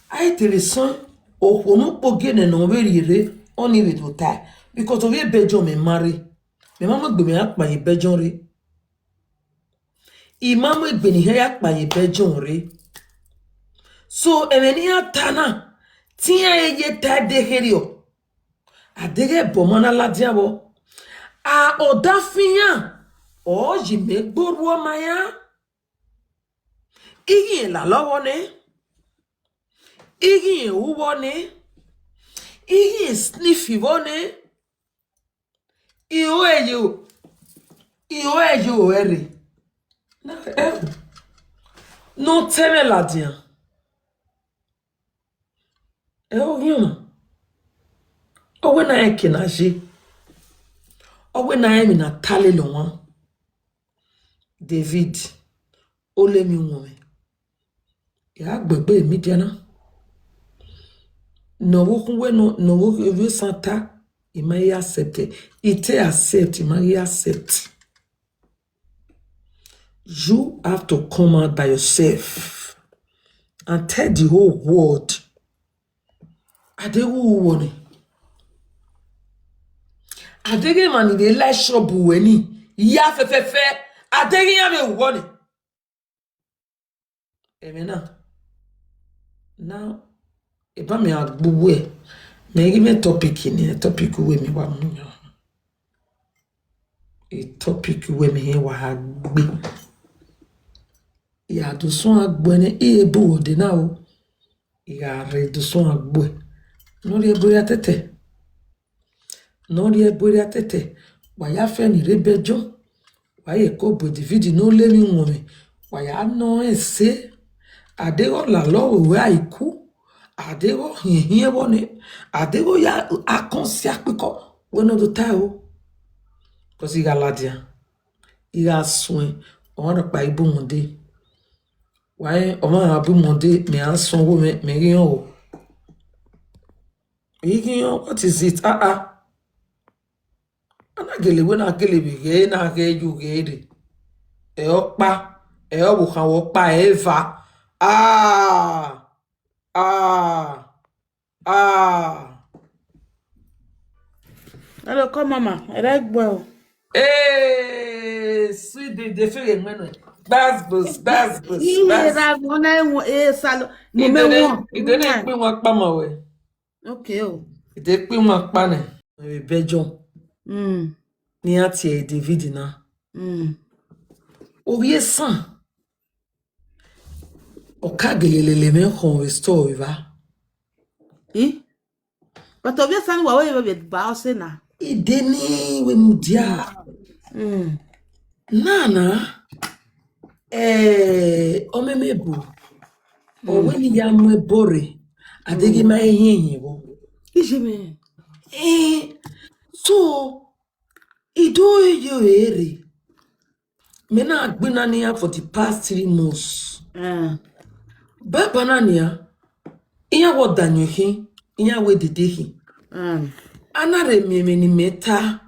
a i te vbe sọn okhuo ne ukpogiẹ nẹ ne ọ vbe rhie rre, ọnii vbe do tae, because ovbi Belgium mẹ ma rre, mẹ ma mu egbe mẹ ya kpa ye Belgium rre. I ma mu egbe ne I hia ya kpa ye Belgium rre. So, ẹmwẹ ne iran ta na, te iran ye ta dee kherriọ, a deghẹ ẹbọ ma na ladian vbọ. A, ọdafẹn iran, ọ yi mẹ gbe orhu ọma iran. I ghi rẹn lalọ vbọ nẹ, I ghi rẹn ru vbọ nẹ, I ghi rẹn sniff vbọ nẹ, I ru ẹre yo, I ru ẹre yo ẹre. Na, ẹ, ne ọ tẹ mwẹ ladian. Ẹ, ọ ghi ọmwa. Ọ wẹ ne a rẹn eke ne a ye. Ọ wẹ ne a rẹn emwi ne a ta lele ọmwa. David, ole emwi wọnmwẹ. I gha gbe egbe media na. Ne ọvbokhan wẹ nọ, ne ọvbokhan vbe esan ta, I ma ghi accept. I te accept, I ma ghi accept. You have to come out by yourself and tell the whole world. A deghẹ u ru vbọ nẹ. A deghẹ emwa ni vbe la shop ruẹ ni, ya fẹfẹfẹ. A deghẹ iran vbe ru vbọ nẹ. Ẹmwẹ na, na, eba mẹ a gbe uwẹ, mẹ ghi mwẹ topic ni, topic uwẹ mẹ wa mu yan. E topic uwẹ mẹ hẹn wa gbe. Ya do suẹn a gbe nẹ, I re bu wẹ dee na o. I gha rre do suẹn gbe ne ọ rhie ẹbu hia tẹtẹ, ne ọ rhie ẹbu hia tẹtẹ, wa ya fian ni rre Belgium, wa ye ko bu David ne ọ le emwi uwọnmwẹ, wa ya nọ ẹse, a deghẹ ọ lalọ vbe uwu aiku, a deghẹ ọ hiẹnhiẹn vbọ nẹ, a deghẹ ọ ya akọn si akpikọ, wẹ ne ọ do tae o. Because I gha ladian, I gha suẹn, ọmwa nọkpa i bu mwẹ dee. Wa rẹn ọmwa gha bu mwẹ dee, mẹ gha suẹn ọghe mwẹ, mẹ ghi rẹn ọghọ. I ghi rẹn, what is it? Ah, ah. A na gele wẹ na gele vbe ghẹ na ghẹ yo ghẹ rre. Ẹ ọkpa, ẹ ọvbokhan vbe ọkpa, ẹ eva. Ah, ah, ah. Hello, come mama, ẹ rẹ gbe o. Ee, sweet baby, de feghe mwẹ nuẹn. Gbasgbos, gbasgbos, Iye gbas. Ra wọn na wọn e salo. Mo Ide me de, wọn. Ide ne kpin wọn kpa ma wẹ. Okay o. Ide kpin wọn kpa nẹ. Ẹ vbe Belgium. Mm. Ne iran tie David na. Mm. Ovbi esan. Ọ ka gele lele mwẹ khọn vbe store evba. I? But ovbi esan ni wa wẹ vbe ba ọse na. Ide ni wẹ mudia. Mm. Na na, eh, ọmẹmẹ bu. Ọ wẹ ne I ya mu ẹbọ rre, a deghẹ ma hiẹnhiẹn vbọ. Ije mẹ. Eh, so, I do ye ore rre. Mẹ na gbinna ne iran for the past three months. Eh. Baba na nian, iran wẹ ọdayọn khin, iran wẹ dede khin. Mm. A na rhe miẹn emwi ne imẹ ta.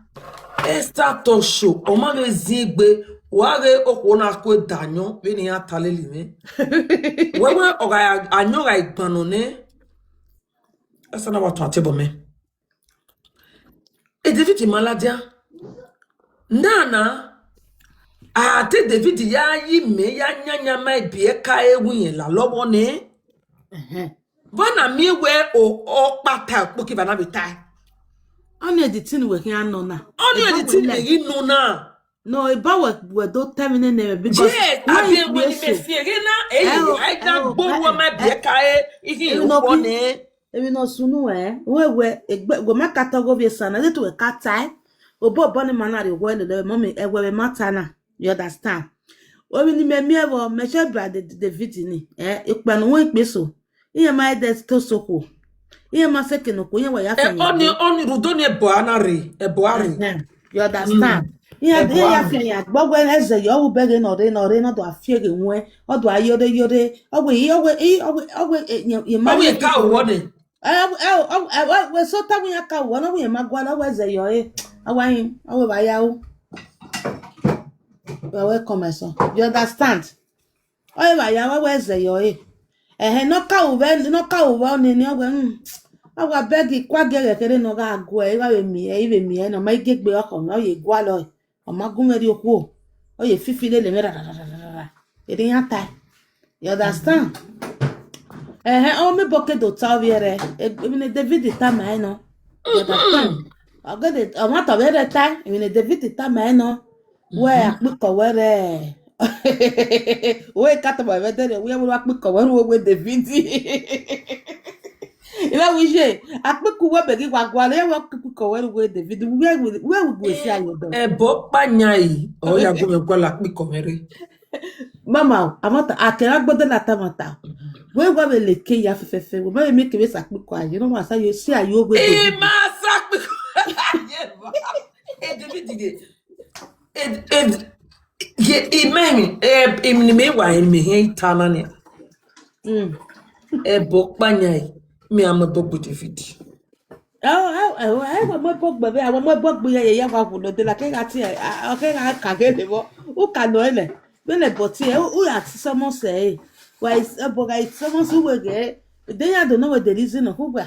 Esther Talk Show, ọ ma vbe zin egbe, wa ghe okhuo na ku dayọn vbene iran ta lele mwẹ. Wẹ wẹ ọ gha ayọn gha gban nọ nẹ. Esa na wa tọn atebọ mẹ. E David ma ladian. Na na, a te David ya yi mẹ ya yanyan ma ebi ẹka ẹwu yẹn lalọ vbọ nẹ. Ẹhẹn. Vbọ na miẹn wẹ o, ọ kpa ta okpoki va na vbe tae. Ọni editin wẹ khian nọ na. Ọni editin wẹ ghi nọ na. No, eba wẹ, wẹ do tell me nene because yes, I be when you fieghe na, eh, I na gbo wo ma bi ka e, ihi ru wo ne. Emwi ne ọ sunu ẹ, wẹ wẹ egbe wẹ ma ka tọghe ovbi esan na, de tu wẹ ka tae. Obọ obọ ni ma na rhie wẹ lele mummy, ẹ wẹ ma ta na. You understand? Emwi ni mẹ miẹn vbọ, mẹ che bra David ni, eh, ikpia ne uwẹ ikpia eso. Iran ma ẹdẹ to sokhuo. Iran ma seke ne okhuo, iran wa ya fian. Ọni, ọni rhunmwuda ọni ẹbọ a na rre, ẹbọ a rre. You understand? Iran de ya fian ya gbọ wẹ ẹzẹ yọ, ọ wu bẹghe ne ọ rre, ne ọ rre, ne ọ do a fieghe wẹn, ọ do a yore yore, ọ wẹ, ọ wẹ, ọ wẹ, ọ wẹ, ye ma. Ọ wẹ ka wọ de. Ẹ, ẹ, ẹ, ẹ, wẹ so ta wẹ ya ka wọ, ne ọ wẹ ma gua, ọ wẹ ẹzẹ yọ, eh. Awa yin, ọ wẹ ba ya wu. Wẹ wẹ come so. You understand? Ọ eva ya wa wẹ zẹ yọ re. Ẹhẹn, ne ọ ka ru vbe, ne ọ ka ru vbe ọnii, ọ wẹ, hmm, a wa bẹgẹ ikua giẹ ghẹ kherhe ne ọ gha guẹ, I gha vbe miẹn, I vbe miẹn ne ọ ma i gie egbe ọkhọ mwẹ, ọ ye gualọ, ọ ma gu mwẹ rrie okhuo, ọ ye fifi lele mwẹ rararara. Erriọ iran tae. You understand? Ẹhẹn, ọ mẹ bọ ke do ta ovbi ẹre, emwi ne David tama ẹre nọ. You understand? Ọ ghe de, ọ ma ta ovbi ẹre tae, emwi ne David tama ẹre nọ. Wẹ akpikọ wẹ rẹ. Wẹ ka tama ẹmwẹ dẹrriọ, wẹ wẹ akpikọ wẹ ru wẹ David. I wẹ wẹ iye, akpikọ wẹ bẹghe wa gualọ, wẹ akpikọ wẹ ru wẹ David. Wẹ wẹ wẹ gu esi ayọ dọ. Ẹbọ kpa yan yi, ọ ya gu mwẹ gualọ akpikọ mwẹ rre. Mama, a ma ta, a kẹra gbọdọ na ta ma ta. Wẹ wa vbe leke ya fẹfẹfẹ, wẹ ma vbe miẹn kevbe sa akpikọ aye, ne ọ ma sa yo, si aye ogbe. E ma sa akpikọ aye. E David de. E, e, ye, imẹ mi, e, imẹ ni mẹ wa, imẹ hẹn ita na nia. Mm. Ẹbọ kpa yan yi, mẹ a mu ẹbọ gbe David. Ẹ, ẹ, ẹ, ẹ, wẹ mu ẹbọ gbe vbe, a wẹ mu ẹbọ gbe ye, ye, ya wa wu nọ de la, ke gha tie, a, a, ke gha ka ghe de vbọ. U ka nọ ẹnẹ, vbene ẹbọ tie, u, u ya ti sọmọ sẹ ẹre. Wa i, ẹbọ gha i sọmọ sẹ uwẹ ghẹ, de ya do nọ wẹ the reason of uwa.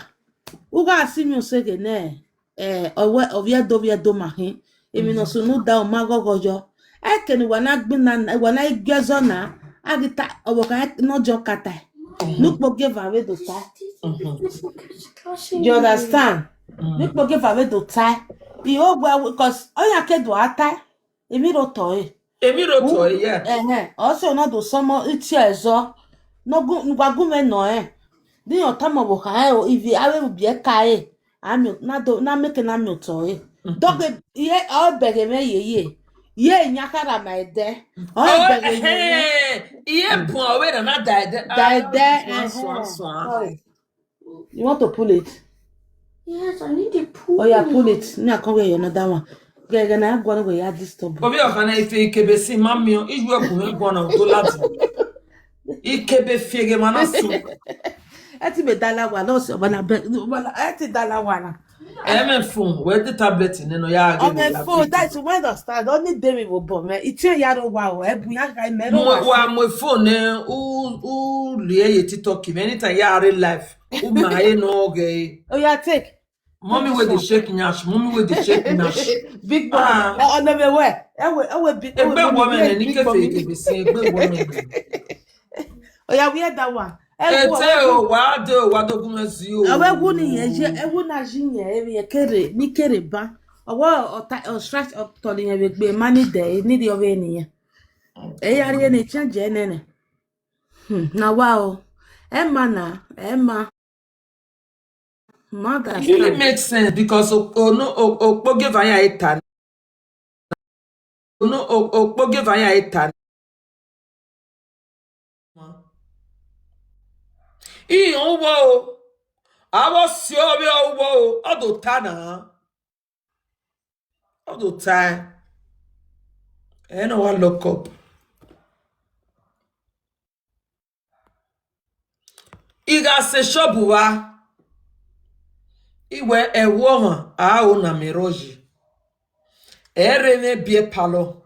U gha si miẹn oseghe nẹ, eh, ọ wẹ, ovbi ẹdo, ovbi ẹdo ma khin. Emwi ne ọ sunu da, ọ ma ghọghọ yọ. Ẹke ne wa na gbinna, wa na i gie ẹzọ na, a ghi ta, ọvbokhan ne ọ jọ ka tae. Ne ukpogieva vbe do tae. You understand? Ne ukpogieva vbe do tae. I ho gbe, because ọ ya ke do a tae, emwi rre otọ ẹre. Emwi rre otọ ẹre, yeah. Ẹhẹn, ọ sẹ ne ọ do sọmọ itie ẹzọ, ne ọ gu, ne wa gu mwẹ nọ ẹn. Ne ọ tama ọvbokhan ẹre o, ivie avbe ubiẹka ẹre, a miẹn, na do, na miẹn ke na miẹn otọ ẹre. Dọghe, iye, ọ bẹghe mwẹ yeye. Ye yan khara ma ẹdẹ. Ọ bẹghe mwẹ yeye. Iye bun ọvbe na na da ẹdẹ. Da ẹdẹ, suan, suan, suan. Sorry. You want to pull it? Yes, I need to pull. Oh yeah, pull it. Me, I come wear another one. Gẹgẹ na guan wẹ ya disturb. Ovbi ọkhan na ife ikebe sin ma miẹn, iyu ẹkun mwẹ guan na to lati. Ikebe fieghe ma na su. Ẹ ti be dala wa, lọ sẹ ọba na bẹ, ọba na, ẹ ti dala wa na. Ẹ mẹ phone, wẹ the tablet nẹ nọ ya ghe. Ọ mẹ phone, that's why I understand. Ọ ni de mi vbe obọ mẹ. Itiẹn ya ro wa o, ẹ bu ya ga mẹ ro wa. Wa mu phone nẹ, u, u lie ye TikTok mẹ, anytime ya re live. U ma he nọ ghe. Oh yeah, take. Mommy wey dey shake nyash, mommy wey dey shake nyash. Big boy. Ah. Ọ nọ mẹ wẹ. Ẹ wẹ, ẹ wẹ big boy. Egbe wọ mẹ nẹ, ni ke fe ke be si, egbe wọ mẹ nẹ. Oh yeah, we had that one. Ete o, wa de o, wa do gun mẹ si o. Ọ vbe wu ni yẹn ye, ẹ wu na ji yẹn, ẹ vbe kere, ni kere ba. Ọ wọ, ọ ta, ọ stretch, ọ tọ ni yẹn vbe gbe, ma ni dẹ, ni di ọ vbe ni yẹn. Ẹ ya rie ne change nene. Hmm, na wa o. Ẹ ma na, ẹ ma. Mother. It really makes sense because o, o, no, o, okpogieva ya eta. O, no, o, okpogieva ya eta. Iran uwọ o. Avọ si ovbi uwọ o. Ọ do ta na. Ọ do ta. Ẹ na wa lock up. I gha sẹ shop vba, I wẹ ẹvbo ọmwa a ho na mẹ rrọọ yi. Ẹ rre mwẹ biẹ palọ.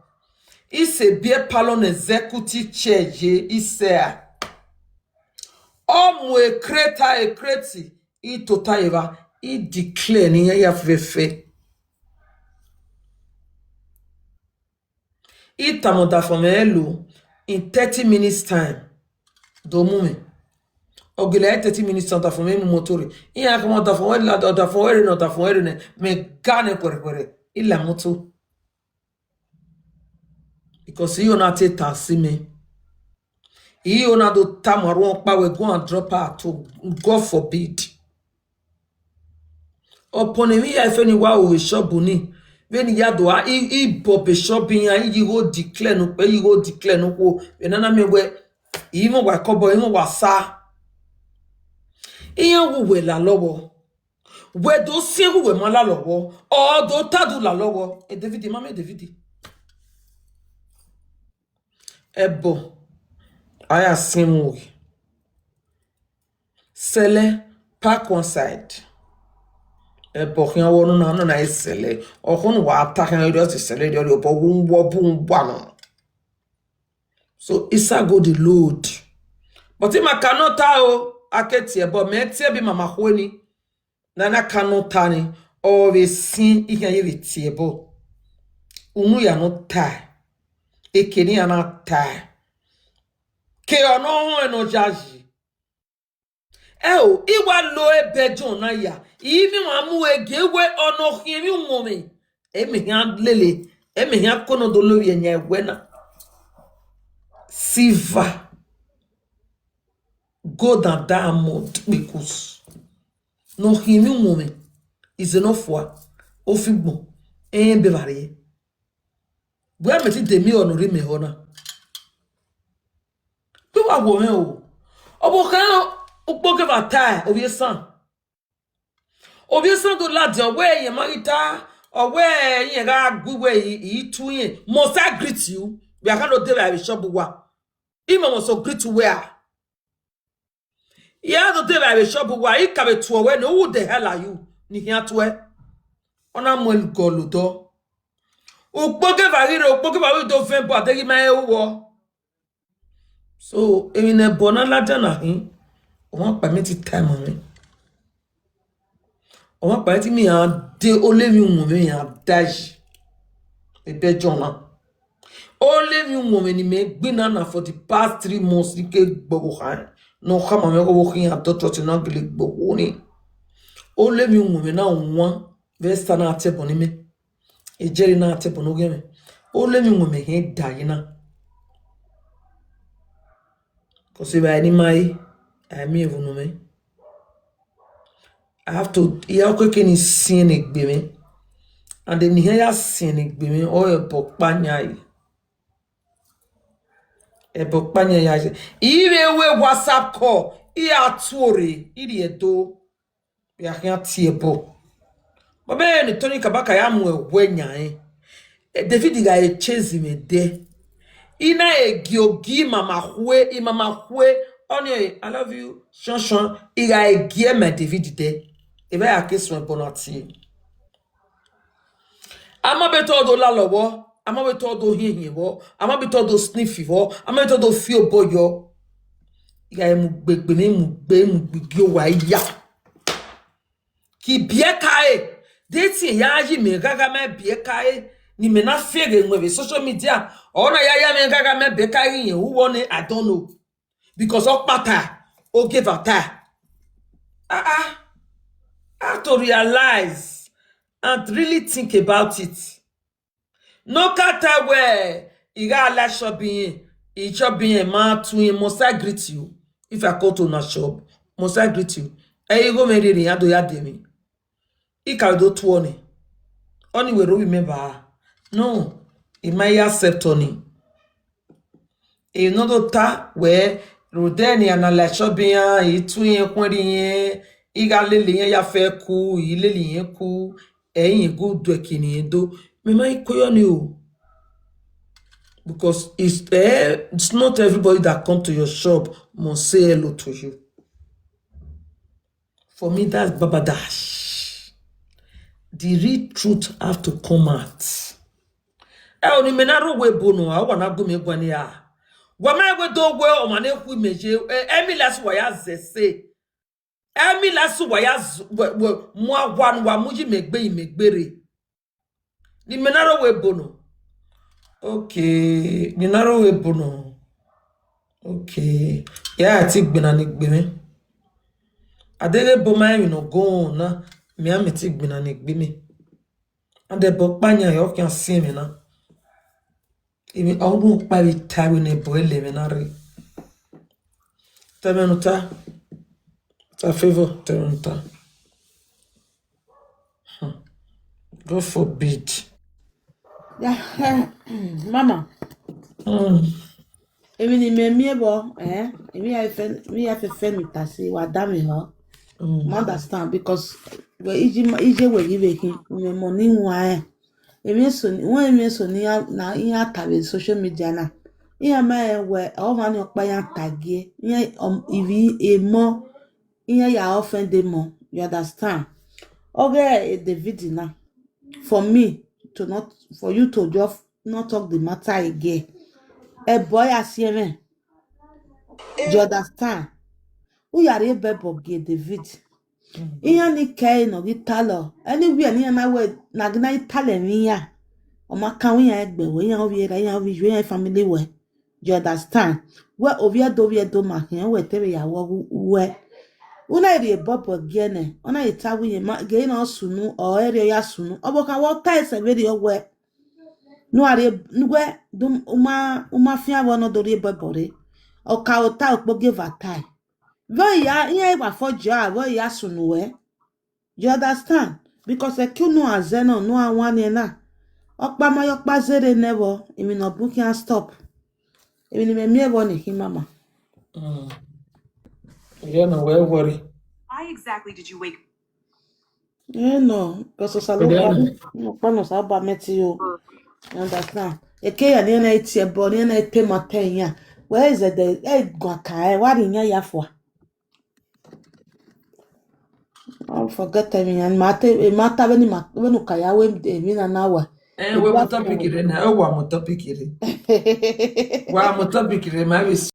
I sẹ biẹ palọ ne executive chair ye isẹ a. Ọ mu ekreta ekreti, I tota evba, I declare ne iran ya fẹfẹ. I tama ọdafẹn mwẹ lo in thirty minutes time. Do mu mwẹ. Ọ gele thirty minutes time, ọdafẹn mwẹ mu moto rre. Iran khama ọdafẹn wẹ la, ọdafẹn wẹ rre nẹ, ọdafẹn wẹ rre nẹ, mẹ ga nẹ khuẹrhẹkhuẹrhẹ, I la moto. Because I ho na te ta si mẹ. I ho na do tama orhuọn ọkpa wẹ go and drop out o, God forbid. Upon emwi hia efe ni wa ru vbe shop ni, vbene I ya do a, I, I bọbọ shop iran, I ye igho declare ne ukpẹ, I ye igho declare ne okhuo, vbe ne a na miẹn wẹ, I mwẹ uwa kọbọ, I mwẹ uwa sa. Iran wu wẹ lalọ vbọ. Wẹ do siẹn wu wẹ ma lalọ vbọ, ọ do ta do lalọ vbọ. E David, ma miẹn David. Ẹbọ, a ya siẹn mu ghe. Sẹlẹ, park one side. Ẹbọ khian wọ nọ na, nọ na e sẹlẹ. Ọkhọ ne uwa ta khian, ọ sẹ sẹlẹ, ọ rhie obọ, wu wọ bu wa nọ. So, isa go the load. But ima ka nọ ta o, a ke tie ẹbọ, mẹ tie ẹbọ mama khue ni. Na na ka nọ ta ni, ọ vbe sin I khian ye vbe tie ẹbọ. Unu ya nọ ta, eke ne iran na ta. Ke ọ nọ họn ẹn nọ yayi. Ẹ o, I wa lo ebe John na ya, I miẹn ọmwa mu ẹre gie wẹ ọ nọ khian emwi uwọnmwẹ, ẹ mẹ khian lele, ẹ mẹ khian ko nọ do lovbiẹ yan ẹwẹ na. Silver, gold and diamond kpekus. Ne ọ khian emwi uwọnmwẹ, ize ne ọ fua, ofigbọn, ẹrẹn be vba rrie. Wẹ mẹ ti de miẹn ọnọ rre mẹ họ na. Vbe wa wo mwẹ o. Ọvbokhan ukpogeva tae, ovbi esan. Ovbi esan do ladian, ọ wẹ irẹn ma ghi ta, ọ wẹ irẹn gha gu wẹ I, I tu irẹn. Must I greet you? Vbe a kha do de vbe shop uwa. I must greet uwẹ a. I a do de vbe shop uwa, I ka vbe tuẹ wẹ ne, who the hell are you? Ne I khian tuẹ. Ọ na mu ẹn gọlọ odọ. Ukpogeva ghi rre, ukpogeva ghi do vẹn bọ, a deghẹ ima rẹn uwọ. So, emwi ne ẹbọ na ladian na khin, ọmwa kpa mẹ ti ta ima mwẹ. Ọmwa kpa mẹ ti miẹn iran de ole emwi uwọnmwẹ iran da yi. Ebe John na. Ole emwi uwọnmwẹ ne imẹ gbe na na for the past three months, I ke gbe ọvbokhan ne ọ khama mwẹ ọvbokhan iran dọtrọti na gele gbe okhuo ni. Ole emwi uwọnmwẹ na wan vbe Esther na te ẹbọ ne imẹ. Ejẹre na te ẹbọ ne oghian mwẹ. Ole emwi uwọnmwẹ hẹn da yi na. Cause evbare ne ima re, a i miẹn ẹvbo ne ọ mwẹ. I have to, I have to keke ni siẹn ne egbe mwẹ. And emwi ne I ya siẹn ne egbe mwẹ, ọ ẹbọ ọkpa yan re. Ẹbọ ọkpa yan ya ye. I vbe ru WhatsApp call, I ra tuorre, I rhie do. Ya khian tie ẹbọ. Baba ne Tony Kabaka ya mu ẹwẹ yan rẹn. Eh, David gha re chase mwẹ dẹ. I na e gie ogie imama khue, imama khue. Ọni, I love you, shọn shọn. I gha e gie my David dẹ. Evba ya ke suẹn ẹbọ na tie. A ma be te ọ do lalọ vbọ, a ma be te ọ do hiẹnhiẹn vbọ, a ma be te ọ do sniff vbọ, a ma be te ọ do fi obọ yọ. I gha mu gbe egbe mwẹ, mu gbe, mu gbe gie owa ya. Ki biẹ kare, de te ya yi mẹ ghagha mẹ biẹ kare, ne imẹ na fieghe wẹ vbe social media, ọ na ya ya mwẹ ghagha mẹ biẹ kare, irẹn ru wọ nẹ, I don't know. Because ọ kpata, ọ geva ta. Ah, ah. I have to realize and really think about it. Ne ọ ka ta wẹ, I gha la shop irẹn, I shop irẹn ma tu irẹn, must I greet you? If I come to una shop, must I greet you? Ẹ i gho mwẹ rhirhi, iran do ya dẹ mwẹ. I ka do tuọ nẹ. Ọni wẹ rhovbi mẹ ba. No, I ma ya accept ọni. Emwi ne ọ do ta wẹ, rhunmwuda ne iran na la shop iran, I tu irẹn khuẹnrẹn irẹn, I gha lele irẹn ya fẹ ku, I lele irẹn ku, ẹ i rẹn gu duẹki ne irẹn do. Mẹ ma i kue yọ ni o. Because it's, eh, it's not everybody that come to your shop must say hello to you. For me, that's Baba Dash. The real truth have to come out. Ẹ o, ne imẹ na rre owa ebo nọ, a wa na gu mẹ guan ya. Wa ma wẹ do wẹ ọmwa ne khu imẹ ye, eh, Emmy last wa ya zẹ ẹse. Emmy last wa ya z-, wẹ, wẹ, mu awa ne wa mu yi mẹ gbe, yi mẹ gbe rre. Ne imẹ na rre owa ebo nọ. Okay, ne I na rre owa ebo nọ. Okay. Ya ti gbinna ne egbe mwẹ. A deghẹ ebo ma rẹn emwi ne ọ gọ na, mẹ a mẹ ti gbinna ne egbe mwẹ. And ẹbọ ọkpa yan ọ khian siẹn mwẹ na. Emwi ọ ru ọkpa vbe ta vbe ne ẹbọ ẹlẹ mwẹ na rre. Tẹ mwẹ ne u ta. Ta favour, tẹ mwẹ ne u ta. Hmm. God forbid. Ya, mama. Hmm. Emwi ne imẹ miẹn vbọ, eh, emwi ya fẹ, emwi ya fẹfẹ ne I ta si, wa da mwẹ họ. Hmm. Ma understand, because wẹ ije ma, ije wẹ ghi vbe khin, u mwẹ emọ ni wan rẹn. Emwi eso ni, wẹ emwi eso ne iran, na, iran ta vbe social media na. Iran ma rẹn wẹ, ọmwa ni ọkpa iran ta gie, iran, um, ivbi emọ, iran ya offend emọ, you understand? Ọ ghe e David na, for me to not, for you to just not talk the matter again. Ẹbọ ya si ẹmwẹ. Do you understand? U ya rhie bẹbọ gie David. Mm. Iran ni kẹre ne ọ ghi talọ. Anywhere ne iran na wẹ, na ghi na ghi talọ emwi iran. Ọ ma kan wẹ iran egbe wẹ, iran ovbi erha, iran ovbi iyuẹ, iran family wẹ. Do you understand? Wẹ ovbi Ẹdo, ovbi Ẹdo ma khian wẹ te vbe ya wọ uwẹ. U na rhie bọbọ gie nẹ, ọ na rhie ta wẹ irẹn ma, gie ne ọ sunu, ọ ẹre ọ ya sunu. Ọvbokhan wẹ ọ ta ẹsẹ vberriọ wẹ. Ne u rhie, ne wẹ, do, u ma, u ma fian vbọ ne ọ do rhie bọbọ rre. Ọ ka ota okpogieva tae. Vbe ọ ya, iran wa fọ jọ a, vbe ọ ya sunu wẹ. You understand? Because ẹki unu a zẹ nọ, unu a wan nian na. Ọkpa ma ye ọkpa zerre nẹ vbọ, emwi ne ọ bun khian stop. Emwi ne imẹ miẹn vbọ ni khin mama. Mm. Yeah, no, wẹ worry. Why exactly did you wake? Yeah, no, because Osanobua, ọkpa ne Osanobua mẹ ti yo. You understand? Eke ya ni na tie ẹbọ, ni na pay ma tẹ iran. Where is the, e gua ka e, wa ri iran ya fua. Don't forget me, and ma te, e ma ta vbene ma, vbene u ka ya wẹ emwi na na wa. Eh, e wẹ gua mo topic ka rre na, e wa mo topic rre. Wa mo topic rre, ma vbe